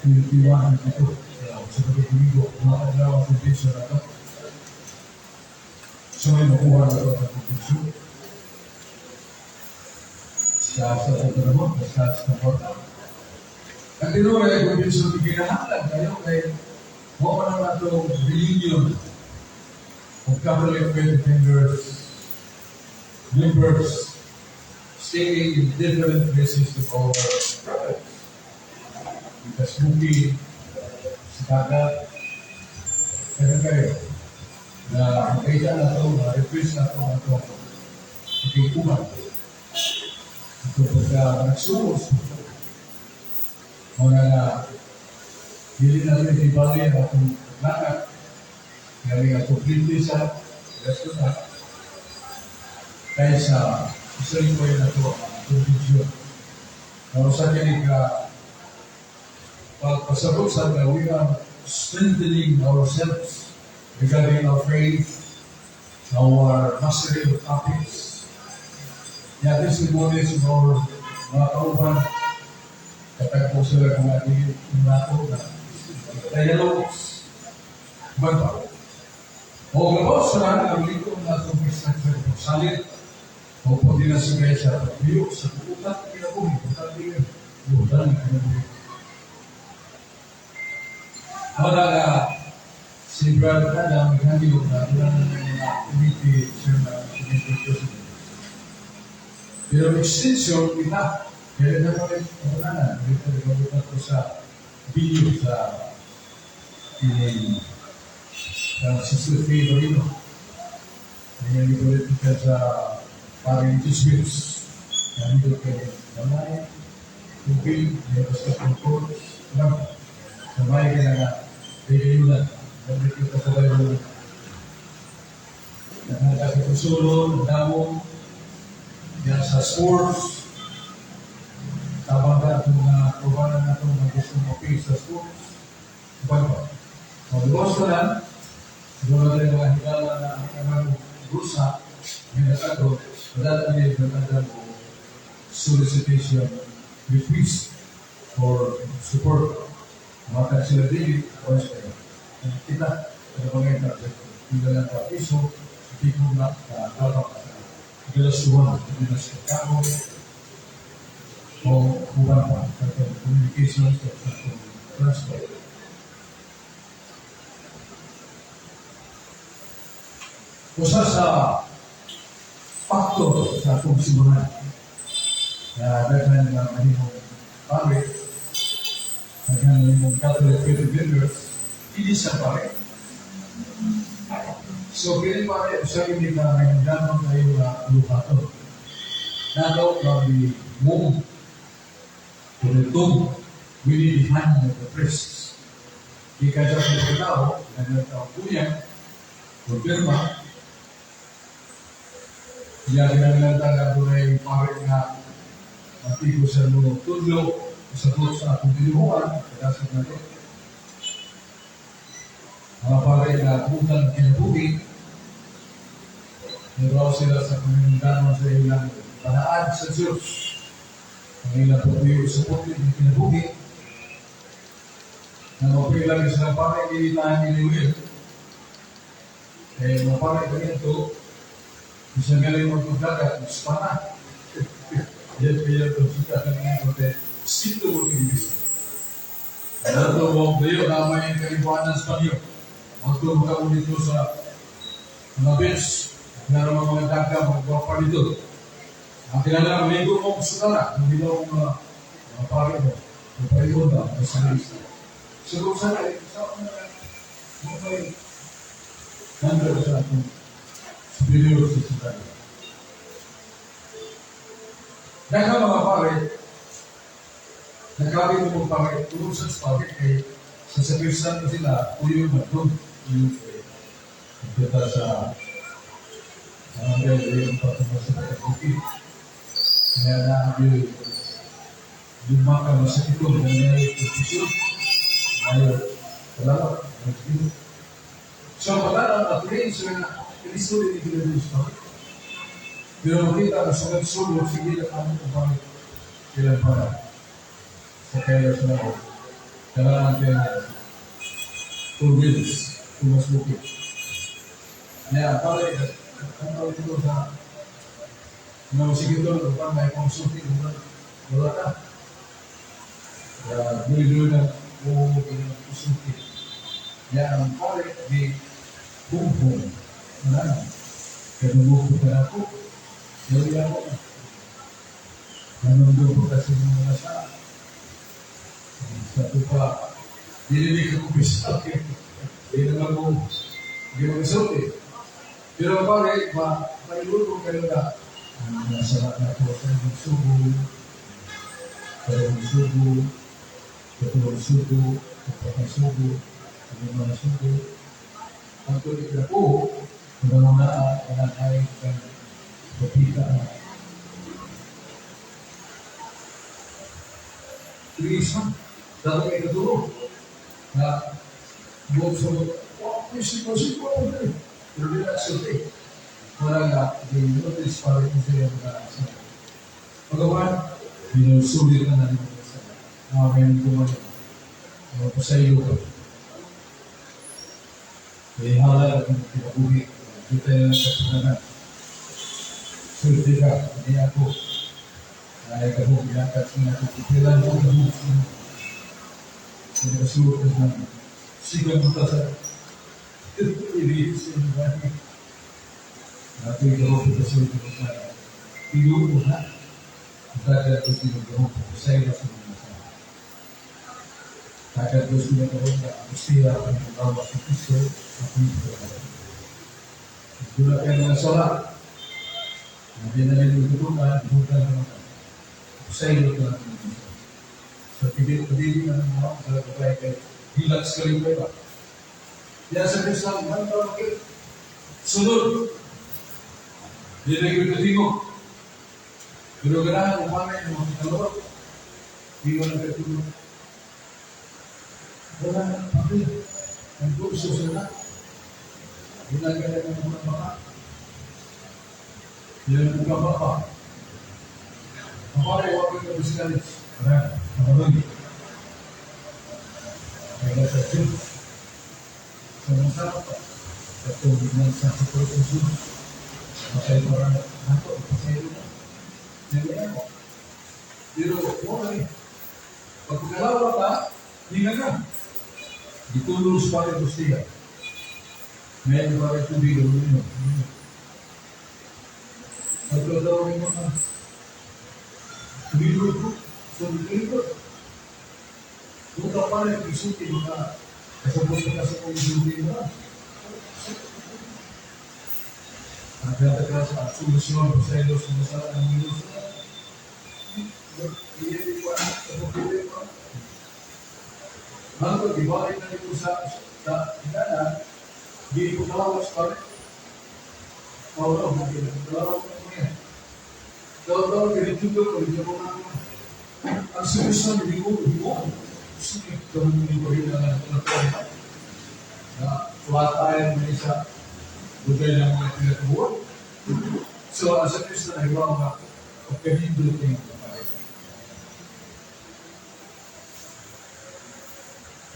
21 dito sa Domingo, mga adlaw ang convention na to. So may makuha na ito ang convention. Sa pagdadamot, sa porta. Ang tinuro ay convention na ginahanglan kayo kay mo pa naman itong reunion of Catholic Faith Defenders members staying in different places of our province. Because Muki, sa dagat, kaya kayo, na makita na ito, na-refresh na ito, na ito, ikikuman. Ito pagka nagsuos, muna na, dili na rin ibali ang atong lakad, kaya nga complete sa resto na, kaysa isa rin ko yun na ito ang convention. Pero sa kini ka, pagpasabot sa na we are strengthening ourselves regarding our faith, our mastery of topics. Yeah, testimonies of our mga kauban, katagpo sila ng mga nato na dialogues. Ba? O labaw sa lahat ang lingkod na itong instruction salit o pwede na sila sa pagbiyo sa buutan kinabuhi, buutan kinabuhi, buutan kinabuhi. Wala na si Brother Adam naghanyo na wala na ng mga committee chairman, committee president. Pero extension kita, kaya na kami pagkananan, dito nagabutan ko sa video sa ini sa Sister Faye Marino. Kaya politika sa paring Jesuits. Nandito kay Damay, Tubig, meron sa Concord, lang. Damay ka na nga, Pagayunan. Nandito ka sa Bible. Nagkaka sa Kusulo, Damong, yan sa sports, tabang ka itong mga kubanan na itong mga gusto mo sa sports. Uban pa. Magbukas ko lang, siguro tayo mga higala na ang kanang rusa, may nakato, wala na yung nagkata mo solicitation request for support. Maka sila dili, once kayo. Kita, ano ba ngayon natin? Hindi lang ka piso, hindi ko na dapat galasuan, hindi na sa tao, o uban pa, sa communication, sa transport. Usa sa faktor sa atong simbahan na daghan nga mahimong pare, daghan mahimong Catholic faith defenders, hindi siya pare. So, kini pare, usa kini ka nagdanon kayo nga luhaton. Nato from the womb to the tomb, we need the hand of the priests. Di ka siya sa tao, nagtao kuya, kumpirma, iya ginaglantan na doon pare nga matigo sa mga tudlo, sa sa atong tinuhuan, kadasad na ito. Mga pare na bukan kinabuhi, nagawa sila sa pamilya sa ilang panaan sa Diyos. Ang ilang pagpuyo sa puti ng kinabuhi, na mapilang isang pare, hindi tayo niliwil. Eh, mga pare ganito, isang galing magpagdagat, mas pana. Yan kaya ito, sita ka nga kote, sito mo English. Dato mo, kayo na may kaibuanan sa panyo. Magto mo ka dito sa mga beach. Meron mga daga, mga gwapa dito. Ang kilala, maligo mo sa tara. Hindi mo mga mga pare mo. Mga pare mo ba? Mga sarili. So kung sana, sa mga may nandun sa atong superior sa sundalo. Dahil mga pare, nagkabi mo mga pare, tulong sa spaghetti kay sa sakristan ko sila, uyo na doon, uyo ko eh. Nagkita sa mga uyo ang patungo sa pagkakuki. Kaya na ang uyo, lumaka masakit ko, nangyay posisyon. Ngayon, wala nagkita. So, pagkala at rin sila na, Kristo din ginagawa sa pagkakuki. Pero makita na sunod-sunod, sige na kami kung bakit kailan para sa kaya sa loob. Kailangan kayo na two wheels, tumas bukid. Kaya, para ang tawag ito sa mga sige ito, upang may konsulti, wala ka. Kaya, duloy-duloy na buo konsulti. Kaya, ang pare, di hum-hum. Wala na. Kaya numuko ka na ako. Dali ako. Nanunggo ko kasi ng mga sa sa tupa. Dili ka kumpisal. Hindi naman mo hindi mo isulti. Pero pare, mailuto kayo na nasa na po sa inyong subo, dalawang subo, tatlong subo, apat na subo, lima na subo. Ang tulig na po, kung na ang kang kapita na. Please, ha? Dapat kayo naturo. Na buot sa mga, oh, please, please, please, pero di na sulti. Wala nga, di notice pa rin sa iyo mga sa pagawan, binusulit na natin mga sa mga ngayon kumano. Mga pasaylo ka. May hala ng kinabuhi. Kita yung sa pangalan. Sulti ka, hindi ako. Ay kahog, yakat siya ako. Kailan ko kahog siya. Hindi ka sulot ka sa sigan mo ta sa iriis sa mga. Ako'y kahog sa sulot ka sa tiyo ko na. Dagat ko sila kahog sa iyo sa mga sa. Dagat ko sila kahog na siya ang magawa sa Kristo at ito. Dula kayo mga sala. Hindi na rin tutukan, bukan naman. Sa iyo ka lang. Sa tibig na ng mga sa babae kay hilaks ka rin ba? Yan sa Kristo, ang tawag kayo. Sunod. Hindi na yung katingo. Pero ganahan kung paano yung mga kalawag. Hindi mo lang katulog. Wala na ang papel. Ang kurso sa lahat. Ginagaya ng mga baka. Yan ang mga baka. Ang pare, huwag yung kabisikalis. Wala, nakaroon. Kaya sa church. Sa mga sarap pa. Sa tubig ng sa kurso. Masaya pa rin. Nato, masaya na. Yan ako. Pero, wala eh. Pag pagkalawa ka, hinga ka. Gitulong sa pare gustiya. Ngayon pa rin tubig, ano yun? Pagkalawa mo na, tumilod ko, so tumilod. Kung ka pa rin, isuti mo na, kasabot ka sa kung isuti mo na. Nagdata ka sa solusyon sa iyo sa masala ng minuso. Iyan ko sa pagpili ko. Hanggang ibalik na ito sa inana, di ko kalawas pa rin. Oo, hindi ko kalawas pa rin. Daw-daw, ganito ko, hindi ko na. Ang solusyon, hindi ko, hindi ko. Sige, kami hindi ko rin na na tuwatayan mo isa bugay ng mga pinatuwa. So, as a Christian, ay wow nga, pagkanindot niya yung kapatid.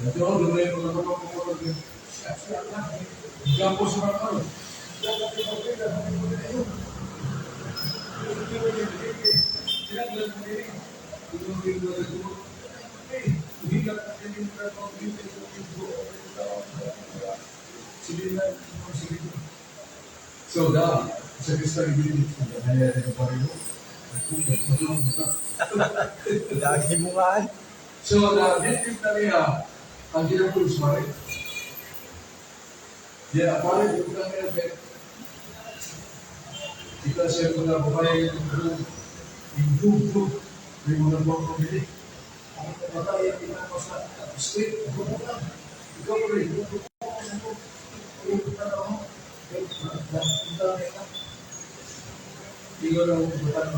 Ito, doon na yung mga kapatid ko, siya, siya, siya, sa mga karon. Siya, siya, siya, siya, siya, siya, Sige na, sige. So, da, sa Krista ibig nangyayari na pa rin. Lagi mo nga. So, na native na niya ang ginapulus mare. Yeah, pare, yung lang niya, pero kita siya mga babae yung group, may mga buwang pamili. Ang patay ang ginagawa sa street, gumawa. Ikaw rin, Ikaw na ang butan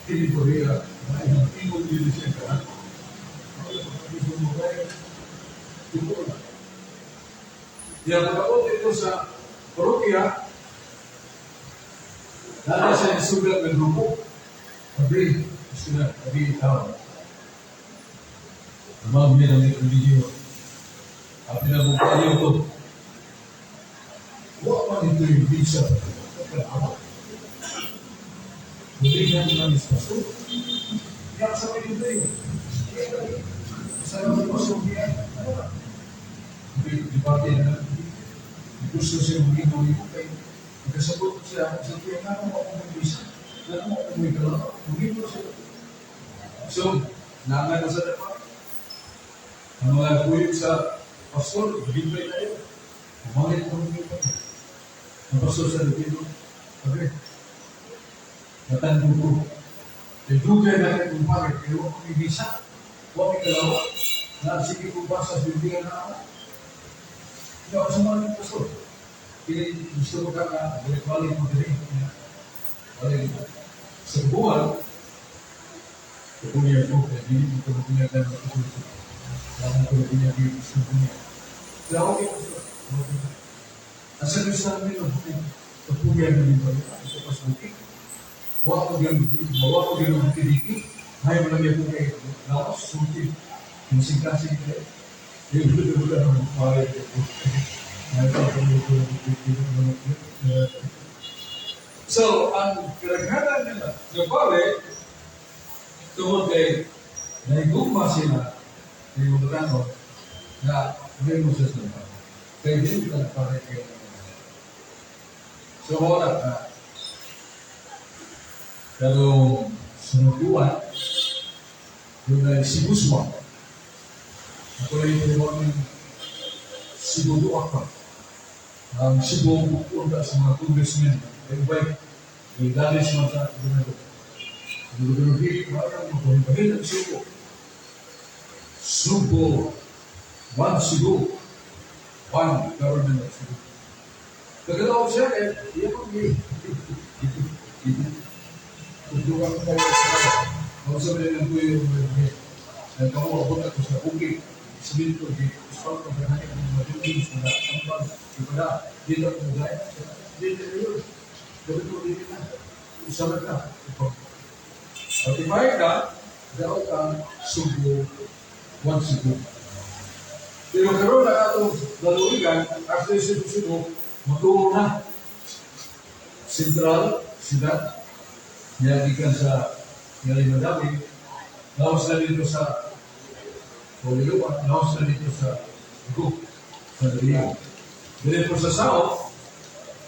tinipuriya, ingon din siya ka. Yang pagkaot ito sa parokya, nana siya isugat ng grupo. Sabi, sila, sabi tao. Ma'am, yan ang religiyo. Ang pinagbukayo ko. Wa man ito yung visa. Hindi na naman is pastor. Yan sa mga ito. Sa mga pastor niya. Di ba na gusto siya maging mo kay nagkasabot siya sa tiyan na ako ako mag-visa. Na ako ako may kalaw. Maging mo siya. So, naangan na sa dapat. Ang mga kuyog sa pastor, ginbay tayo. Umangit ko ng pa. Ang pastor sa Lupino, okay. Natando ko. Eh, dugay na kayo kung bakit. Kaya huwag kong visa. Huwag may kalaw. Na sige ko ba sa bibigyan na ako. Hindi ako sa mga pastor. Kaya gusto ko ka na, balik mo din. Balik mo. Sa buwan, kukunya ko, kaya hindi mo kukunya na matututo. Wala ko kukunya dito sa kukunya. Kaya ako kayo, pastor. Asa ko sa amin, kukunya na dito. Ito pas buki. Wa ko ganun, wa ko ganun tidiki. Hay mo lang yung kay laos, sulti. Yung singkasing kayo. Yung gulo ng pare. So, ang karaghanan nila, ng pare, tungod kay naigugma sila kay mga tao na may mo sa sila. Kaya hindi ka pare kayo. So, wala ka. Pero sinubuan, yung na si Guzman, ako na yung ng Cebu ka. Ang Cebu punta sa mga congressmen, ay ubay, may dalis man sa gobyerno. Ang gobyerno, wala mo kung ang Cebu. Cebu, one Cebu, one government of Cebu. Pagkatapos siya, eh, iya mo, Tutukan ko kayo sa Ang sabi ng kuya yung nagkamu abot ako sa bukid. Siminto, di asfalto, ganyan ang mga buildings, mga tambang, di ba dito ako gaya. Dito yun. Sabi ko, dito na. Isa na ka. Notify ka, daw ka, Subo, one Cebu. Pero karon na atong lalawigan, after Cebu, Cebu, matuo na. Central, siyudad, niyagikan sa Ngali Madami, laos na dito sa Poliluan, laos na dito sa Gu, sa Rio. Dito po sa South,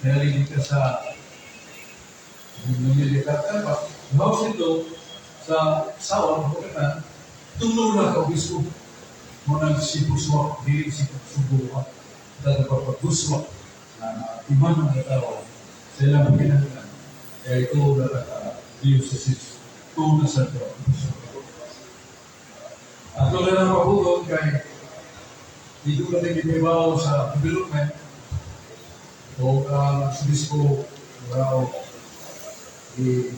niyagikan ka sa Nililikat pa, laos dito sa South, Bukatan, tulo na ka obispo. Mo nang sibuswa, dili si Subo, dahil pagpaguswa na iman ng tao sa ilang kinahanglan. Kaya ito na ka diocese, ito na sa ito. Ato na lang pabuton kay dito ka din gimibaw sa development o sa raw i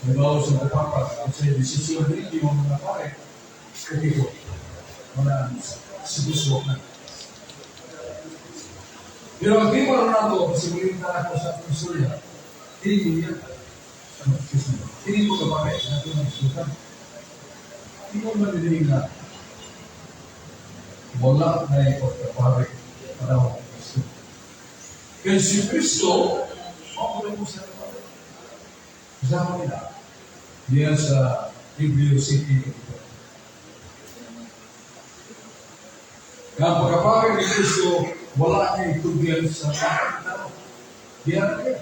mibaw sa Papa sa desisyon din yung mga pare okay ko mga sibuswak na. Pero ang di pa nato simulin na ako sa atong istorya, kini niya, ano, excuse me, kini ko ka pare, nato ng sultan. Hindi ko man din na wala na ipagkapare panahon ni Kristo. Kaya si Kristo, makulay mo sa kapare. Kasama nila, diyan sa Hebreo City. Nga ang pagkapare ni Kristo, wala niya itugyan sa tao. Diyan na niya.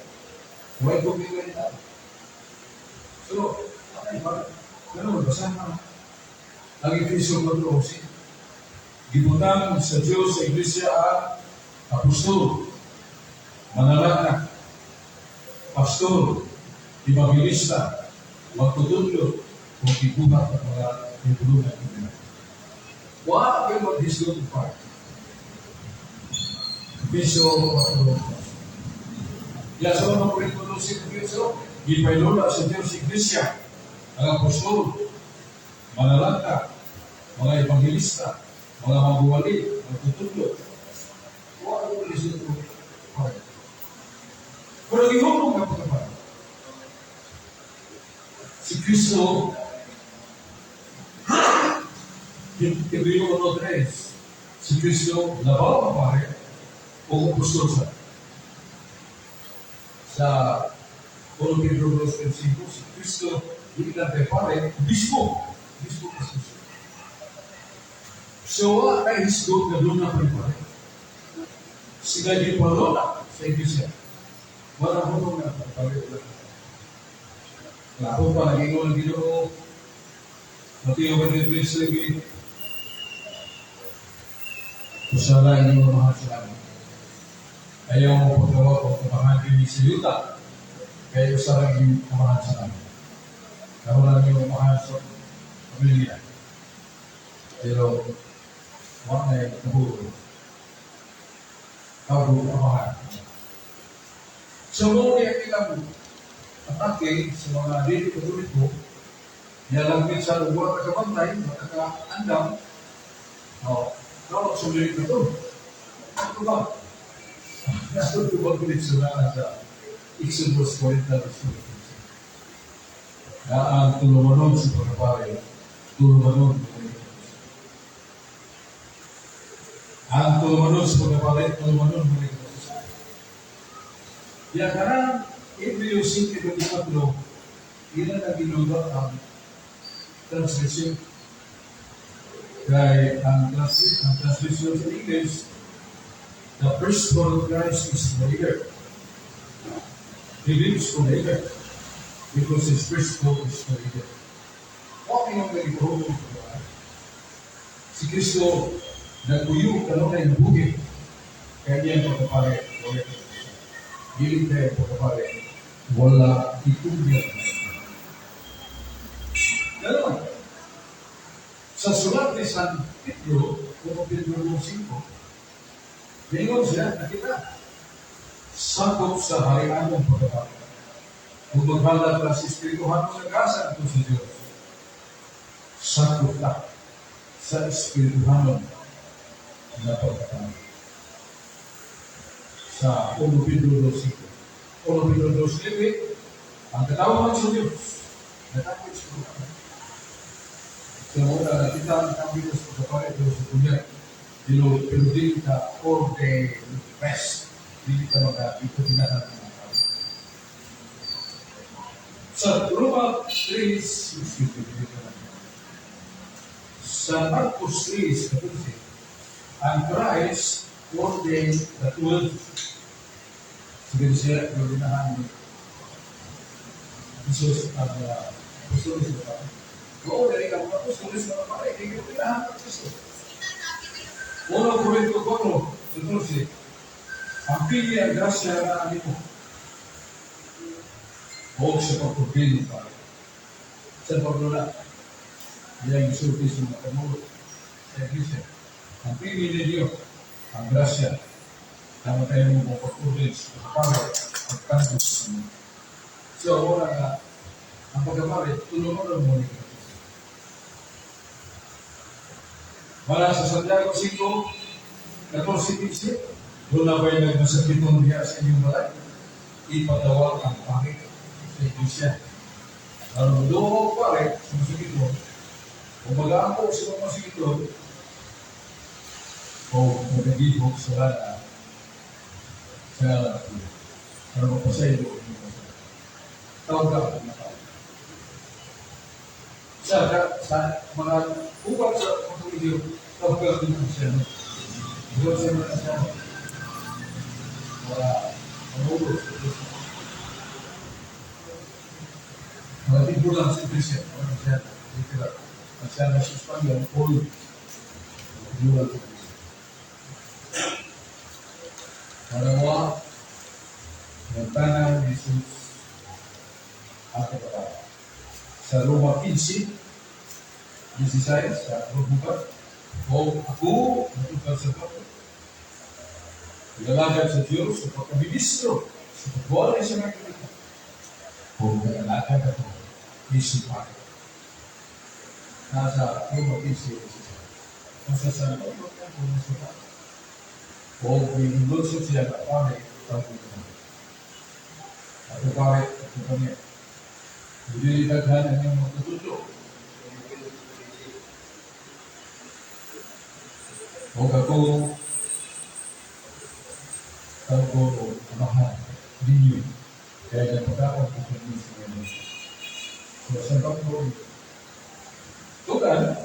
Wala itugyan sa tao. So, ay, parang, ganun, basahan na. Ang Efeso 4:11. Gibutang sa Diyos sa Iglesia ang apostol, manalangak, pastor, ebanghilista, magtutudlo, o gibuhat ang mga tinulungan nila. Wa kayo mag-hisgot pa. Efeso 4. Ya sa mga Korinto 12, gipailula sa Diyos sa Iglesia, ang apostol, manalangka, mga ebanghilista, mga magwali, magtutudlo. Wa kayo mag-hisgot pa. Pero gihumong nga pagkapare. Si Kristo, Hebreo 1:3, si Kristo labaw ang pare o apostol sa sa 1 Pedro 2:5, si Kristo dili lang kay pare, obispo, obispo Jesus. So, wa kay hisgot nga duna pa pare. Sila di palona sa iglesia. Wala mo nga pare wala. Ako pa nag-ingon ang Ginoo. Mateo 23, usara inyong mahal sa langit. Ayaw mo paggawa o kamahan kini sa yuta. Kaya usara inyong kamahan sa langit. Karoon lang inyong mahal sa pamilya. Pero, wala na yung nahulog. Kago kamahan. So, mo niya ilang atake sa mga dili Katoliko, niya lang minsan uwa ka kabantay, mataka-andam, oh, tawag sa ulit na to. Ano ba? Nasa tubag ulit sila sa Exodus 40 verse 15. Na ang tulumanon sa pagkapare, tulumanon ang tulumanon sa pagkapare, tulumanon muli ka. Ya karang Hebreo 5:24, ilan ang ginuga ang translation. Kay ang translation sa English, the priesthood of Christ is forever. He lives forever because his priesthood is forever. Okay ang nagiguro. Si Kristo nagpuyo kanunay buhi kaya niya pagkapare wala. Dili tayo pagkapare wala itugyan. Ganon. Sa sulat ni San Pedro, 1 Pedro 5, Bingon siya, nakita, sakop sa harian ng pagkapare. Kung maghalat ka sa Espirituhan sa gasa ito sa Diyos, sakop ka sa Espirituhanon na pagkapare. Sa 1 Pedro 2.5. 1 Pedro 2.9, ang katawhan sa Diyos, natapos sa pagkapare. Sa una, nakita ang kambing sa pagkapare pero sa kunya, pero dili ka ordained best. Dili ka mga ito tinahan ng mga tao. Sa Roma 3, excuse me, dili ka lang. Sa Marcos 3:14, ang Christ ordained the 12. Sige siya, ordinahan ni Jesus ang apostoles na pare. Oo, dali ka mga apostoles na pare, kaya ordinahan ng Kristo. 1 Corinto 4:14, ang pili ang grasya na ani mo. O sa pagpupili pare. Sa pagdula, iyang isulti sa mga pamulo sa iglesia. Ang pili ni Diyos, ang grasya, na matayo mo pag-ordin sa pagpapare, pagtanggap sa mga. So, wala nga, ang pagkapare, tulungan mo ni Kristo. Wala sa Santiago 5, 14, 15, doon na ba'y nagmasakiton diya sa inyong balay? Ipatawag ang pangit sa iglesia. Aron doon pare, sa masakiton, o mag-aampo sa mga masakiton, o magagibok sa lana, sa lana. Para mapasaylo o mapasaylo. Tawag ka ang mga tao. Sa mga uwag sa mga video, tawag ka ang mga. Doon sa mga siya. Para manulo sa Diyos. Mga tigulang sa Iglesia. Mga siya, literal. Ang siya na sa Espanyol, all tigulang sa Iglesia. Para mo, nagtanang ni Jesus ang kapatid. Sa Roma 15:16, sa Roma, o ako, natupad sa kapatid. Ilalagad sa Diyos sa pagkaministro, sa pagwalay sa mga kalita. O nag-alagad ako, isip pa. Nasa Roma 15:16. Nasa sa Roma, nasa o minulsod siya na pare, pag-unan. Ako pare, ako kami. Hindi daghan ang iyong magtutudlo. O ako, tawag o amahan ninyo. Kaya nagpagkaon ko ninyo sa ngayon. So sa Panginoon, tugan,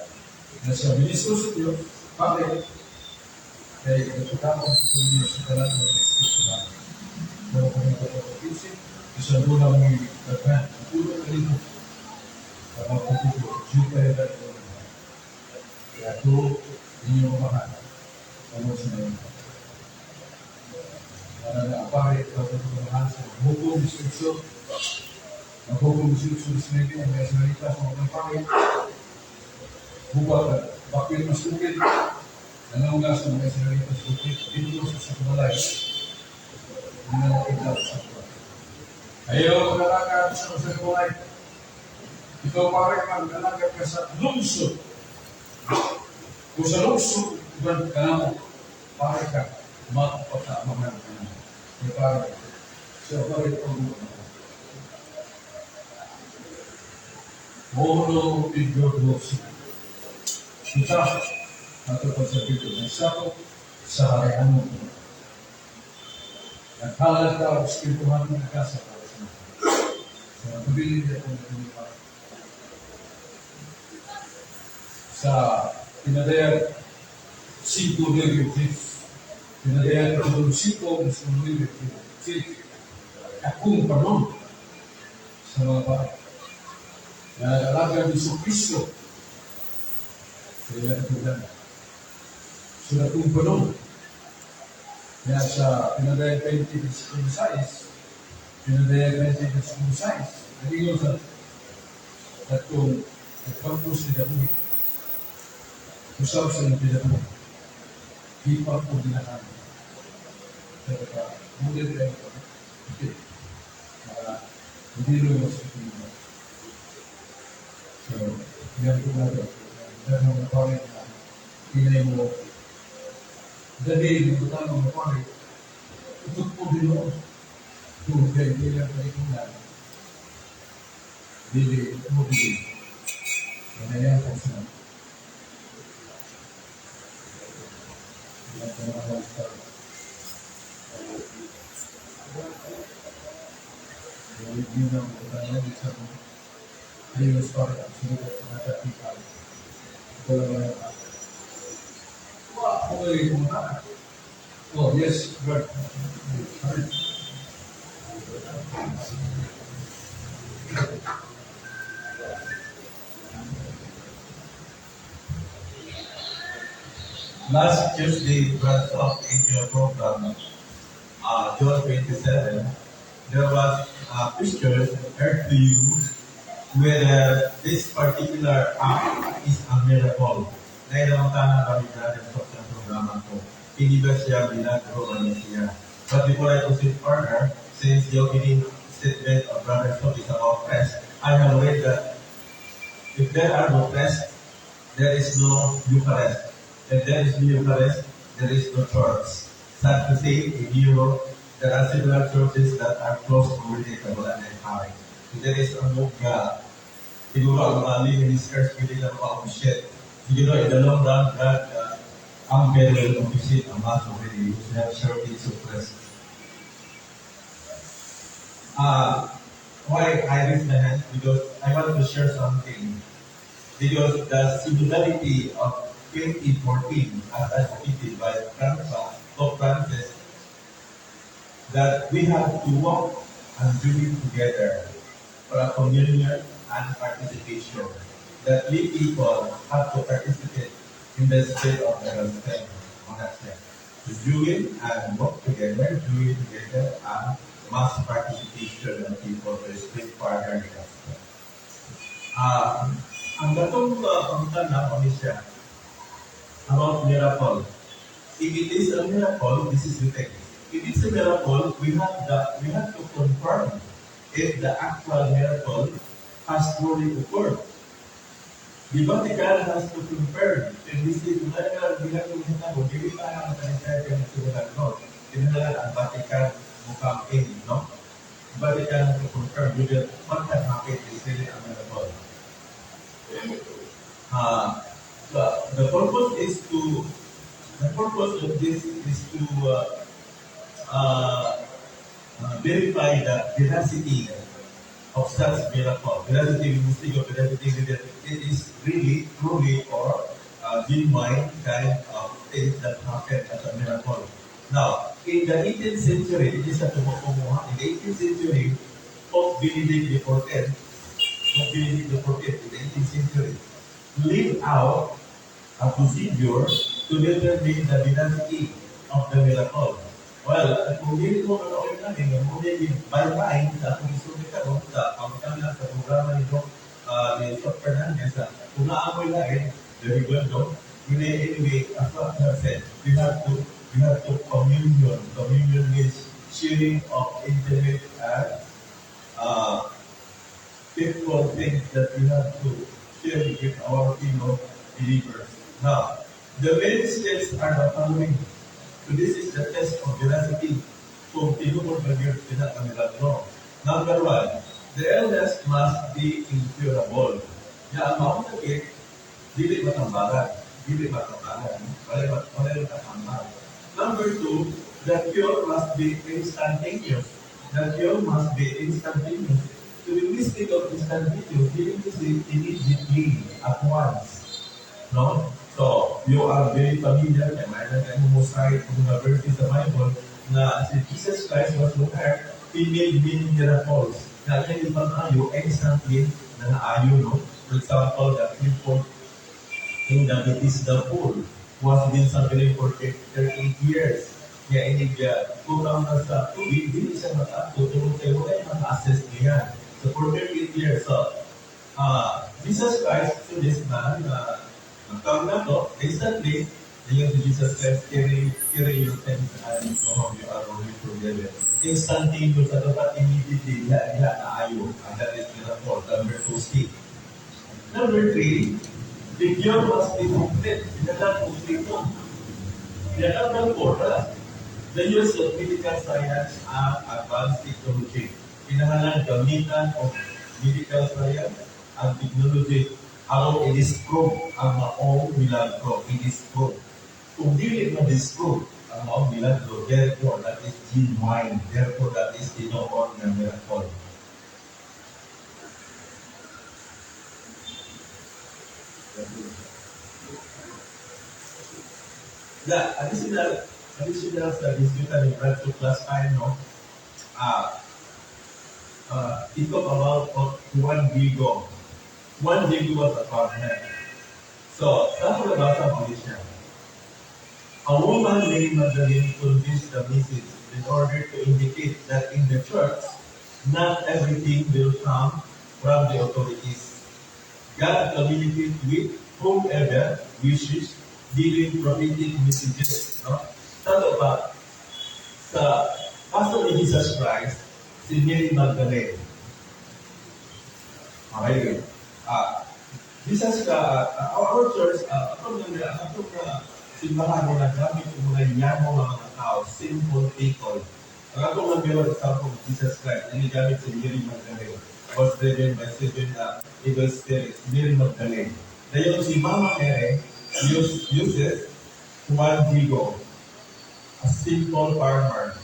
na siya ministro sa Diyos, pare, kaya nagpagkaon ko ninyo sa kalan ng Espiritu namin. Pero kung nagpapag-isip, isang doon ang mga daghan, ang ulo ka dito, sa magpapagod, Diyo kayo dahil. Kaya ito, inyong amahan, ano sa ngayon. Para na apare ito sa pagmamahal sa maghukom 18. Maghukom 18, 19, ang mga Israelita sa mga pare. Bubat at bakit mas bukid. Nangaunga sa mga Israelita sa bukid. Dito sa kumalay. Nangalakid sa kumalay. Ayaw mag-alagad sa mga kumalay. Ikaw pare mag-alagad ka sa lungsod. Kung sa lungsod, uban ka na mo. Pare ka, mapagkaamahan ka na. May pare. Siya pare pag-uwan. Mono Igordosi. Kita atau sa ng sakop sa harian mo. Naghalad ka o espirituhan ng kasa para sa mga. Sa nagpabilin niya kung nagpabilin sa pinadayag 5:9, pinadayag kapitulo 5, verso 9, akong panon sa mga pare. Nag-alaga ni Jesucristo sa ilang katugan. So akong panon. Kaya sa pinadayag 20, versikulo 6, pinadayag 20, versikulo 6, nag-ingon sa katong nagpagpus ni David. Usap sa iyong pinabuhay. Di pa po dinahan. Pero ka, muli tayo ito. Okay. Para hindi rin mas ito. So, yan po natin. Dahil mga pare na pinay mo, dali, yung butang mga pare, ito po din noon. Kung kayo bilang kalikunan, dili, mo dili. Kaya po sa Oh, yes, right. Last Tuesday, Brad talked in your program, John 27, there was a picture aired to you whether this particular act is a miracle. Dahil ang tanang kami, brother, sa programa ko. Hindi ba siya milagro o siya? But before I proceed further, since the opening statement of Brother Sob is about rest, I have read that if there are no rest, there is no Eucharist. If there is no Eucharist, there is no church. Sad to say, in Europe, there are several churches that are closed already sa wala na yung. There is a move nga, siguro ang mga lay ministers pwede na maka-officiate. Siguro in the long run, God, ang very will officiate ang mass already, which have shortage of rest. Why I raise my hand? Because I want to share something. Because the similarity of 2014 as advocated by Pope Francis that we have to walk and join together for a communion and participation. That we people have to participate in the spread of the gospel. Mga siya. To join and work together, join together and mass participation of people to spread further the gospel. Ang gatong pangutana mo siya about miracle. If it is a miracle, this is the thing. If it's a miracle, we have to confirm if the actual miracle has truly occurred. The Vatican has to confirm. And this is na ginagawa mo, dili pa na makanisay kay nagsulat, no? Kinahanglan ang Vatican mo come in, no? Vatican has to confirm whether what had happened is really a miracle. The purpose of this is to verify the veracity of such miracle. Veracity, we must think of veracity whether it is really, truly, or genuine kind of things that happen as a miracle. Now, in the 18th century, it is a tumukumuha. In the 18th century, Pope Benedict XIV, Pope Benedict XIV in the 18th century, laid out a procedure to determine the veracity of the miracle. Well, kung dili ko manood namin, nga mo by mind sa akong isulti karon sa pangutana sa programa ni Doc ni Doc Fernandez, kung naamoy lain, very good, no? Anyway, as what I have said, we have to communion. Communion means sharing of intimate and faithful things that we have to share with our fellow believers. Now, the main steps are the following. So this is the test of veracity kung tinuod ba gyud sila ang milagro. Number one, the illness must be incurable. Ya, ang maong sakit, dili matambalan. Dili matambalan. Wala matambalan. Number two, the cure must be instantaneous. The cure must be instantaneous. To be mystic of instantaneous, meaning to say immediately, at once. No? So, you are very familiar, kaya mayroon kayong mosaic ng mga verses sa Bible na si Jesus Christ was on earth, he made many miracles. Na kaya yung pang-ayo, instantly, na naayo, no? For example, the crippled in the Bethesda pool was been suffering for 38 years. Kaya inig, kung na sa tubig, hindi siya maka-ato, tungod kay wala yung maka-assess niya. So for 38 years, so, Jesus Christ to this man, ang na to, instantly, yung si Jesus Christ, carry your sins and go home, you are already forgiven. Instantaneous, at dapat immediately, diha, diha na ayo. And that is miracle, number two C. Number three, the cure must be complete. Kinahanglan kompleto. The number four, the use of medical science and advanced technology. Kinahanglan gamitan of medical science and technology aron i-disprove ang maong milagro. I-disprove. Kung dili ma-disprove ang maong milagro, therefore that is genuine. Therefore that is tinuod na miracle. The additional sa diskutan ni Brad to last time, no? He talked about of Juan Diego. Juan Diego was a farmer. So, sa ako nabasa mo siya. A woman named Magdalene convinced the message in order to indicate that in the church, not everything will come from the authorities. God communicates with whomever wishes, giving prophetic messages. No? Talo pa, sa kaso ni Jesus Christ, si Mary Magdalene. Okay. Jesus ka, our church, ato nga simbahan mo nagamit yung mga yamo nga mga tao, simple people. Ang atong nga meron example of Jesus Christ, ini gamit si Mary Magdalene. Was driven by seven evil spirits, Mary Magdalene. Dayon si Mama Mary uses Juan Diego, a simple farmer.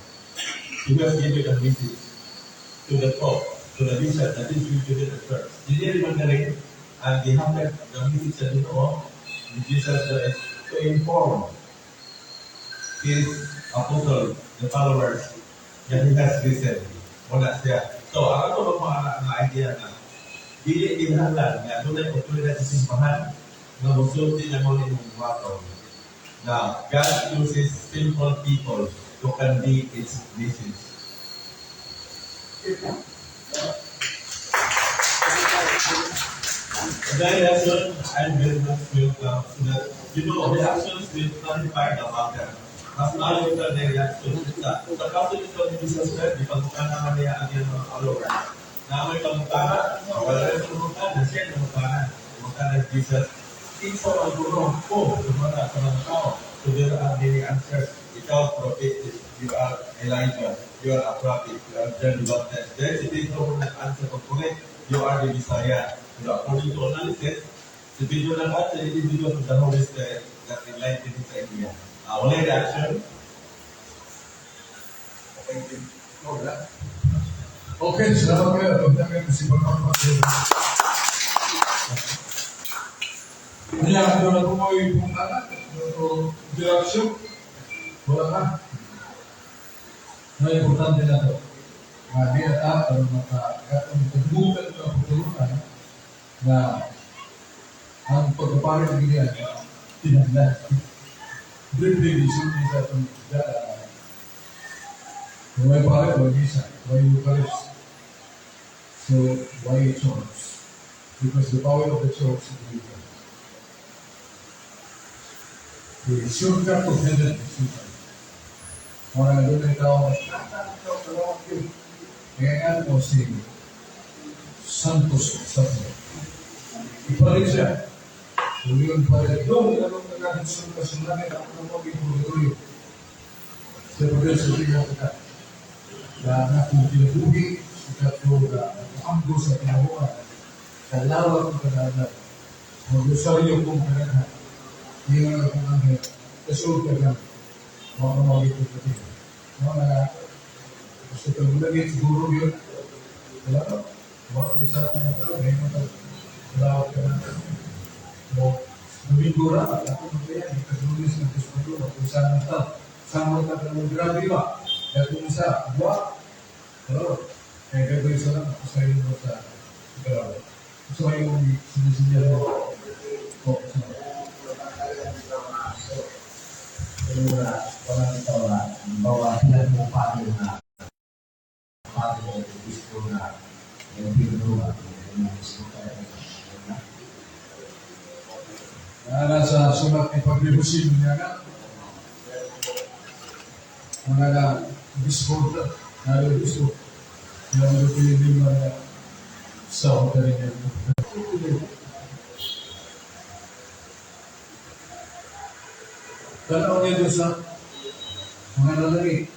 He was given a message to the Pope, to the bishop, that is usually the church. Si Mary Magdalene, and the hundred, the message sa Ginoo, ni Jesus is to inform his apostle, the followers, that he has risen. Wala siya. So, ang ato mga nga idea na dili kinahanglan nga dunay otoridad sa simbahan nga mosulti na mo imong buhaton. Na God uses simple people to convey its message. The reaction, I'm very much welcome so that, reactions will clarify the matter. Mas maayo ka na reaction. Sa kaso nito ni Jesus Christ, di pagmukha naman niya ang iyang mga followers. Na may pangutana, wala rin pangutana, siya ang pangutana. Pangutana ni Jesus, kinsa ang guro ko sa mga tao. So there are many answers. Ikaw, prophet, you are Elijah, you are a prophet, you are John the Baptist. Then si Pedro kung nag-answer kung correct, you are the Messiah. Pero according to analysis, si Pedro nag-answer, it is because of the Holy Spirit that enlightened sa iya. Wala yung reaction? Thank you. Wala. Okay, salamat kayo. Pagka kayo masipag. Kanya, ano na po mo yung anak? O interaction? Wala ka. No, importante na to. Nga di at ato, makatunggukan ng pagtulungan na ang pagkapalit ng ginian, tinaglan. Briefly, isulti sa itong dala. Kung may pare, why misa? Why Eucharist? So, why church? Because the power of the church is the Eucharist. The shortcut to heaven is Eucharist. Mga doon ay tao, kaya nga mo si Santos Santo. Ipalit siya. Yun palit. Doon, anong nagkakasyon ka sa langit, ako na maging purgatorio. Sa pagdal sa siya ka. Na akong kinabuhi, sa katlo na amgo sa kinabuhan, sa lawak ng kanalan, mag-usaryo kong kananhan, iyon ang akong anghel, kasulod ka lang, mga maging purgatorio. Mga na, gusto ka mulagit, siguro yun. Wala ka. Mga isa akong ito, ngayon mo lawak ka na. Mo, Domingo ra, at ako magkaya, ikadulis ng gusto ko, kung saan ang tao. Saan mo ka ng grabe ba? Kaya kung isa, buwa. Pero, kaya gagawin sa lang, ako sa iyo mo sa grabe. Gusto kayo yung sinisinyal mo. O, sa Pero wala ito na, bawa sila mo paano na paano yung gusto na yung pinuha, yung gusto kaya na. Naana sa sulat ni Padre Jose niya mga na bispo na bispo na mga Pilipino na sa hotel niya. Tanaw niya doon sa mga lalaki.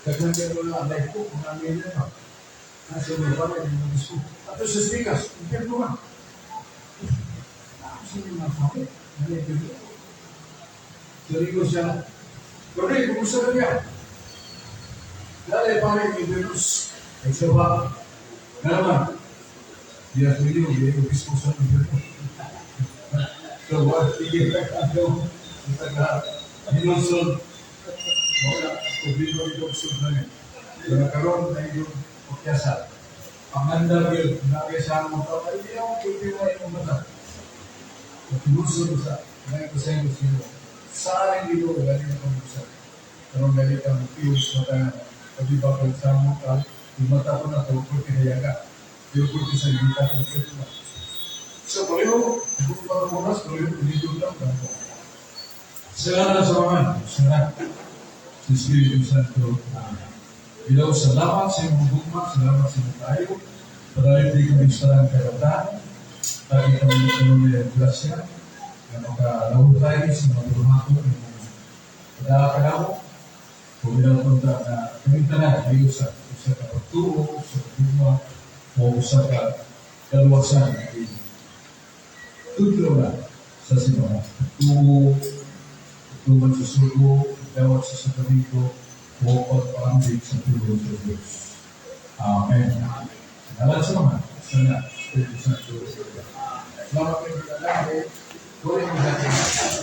Daghan niya doon na alay ko, mga niya na. Nasa may balay ng mga bispo. Ato sa speakers, impyerno ka. Sino mga sabi? Sabi ko siya, Pare, kumusta na niya? Dali, pare, may Venus. Ay siya ba? Nga naman. Diya sa inyo, hindi ko bispo sa impyerno. So, what? Sige, ano? Sa Hinulsod. Wala, problema ito sa na niya. Nakaroon na iyong pakyasa. Pangandar yun, nakaya mo tao, ay hindi ako pwede na iyong mata. Hinulsod sa, ngayon ko sa inyo sino. Saan dito, galing ang pag-usap. Pero galing ang piyos mata, pag-ibakal sa mo ka, yung mata ko na ito, pwede na. Yung pwede sa gita ko, pwede na. So, pareho, kung pag-umas, pareho, dito lang, ganito. Salamat sa mga, salamat sa Espiritu Santo. Bilaw, salamat sa iyong gugma, salamat sa iyong tayo. Padayon di kami sa kabataan. Lagi kami ng grasya na makalahutay sa mga buhaton ng mga kadamo. Kung bilang punta na kami tanan ay usa usa ka pagtuo, usa ka gugma, o usa ka kaluwasan. Tudlo na sa simbahan. Tuo, tuman sa sugo, dawat sa sakramento, o pagpaambit sa tulong sa Diyos. Amen. Salamat sa mga. Sana, Espiritu Santo. Salamat kayo. Gawin mo natin.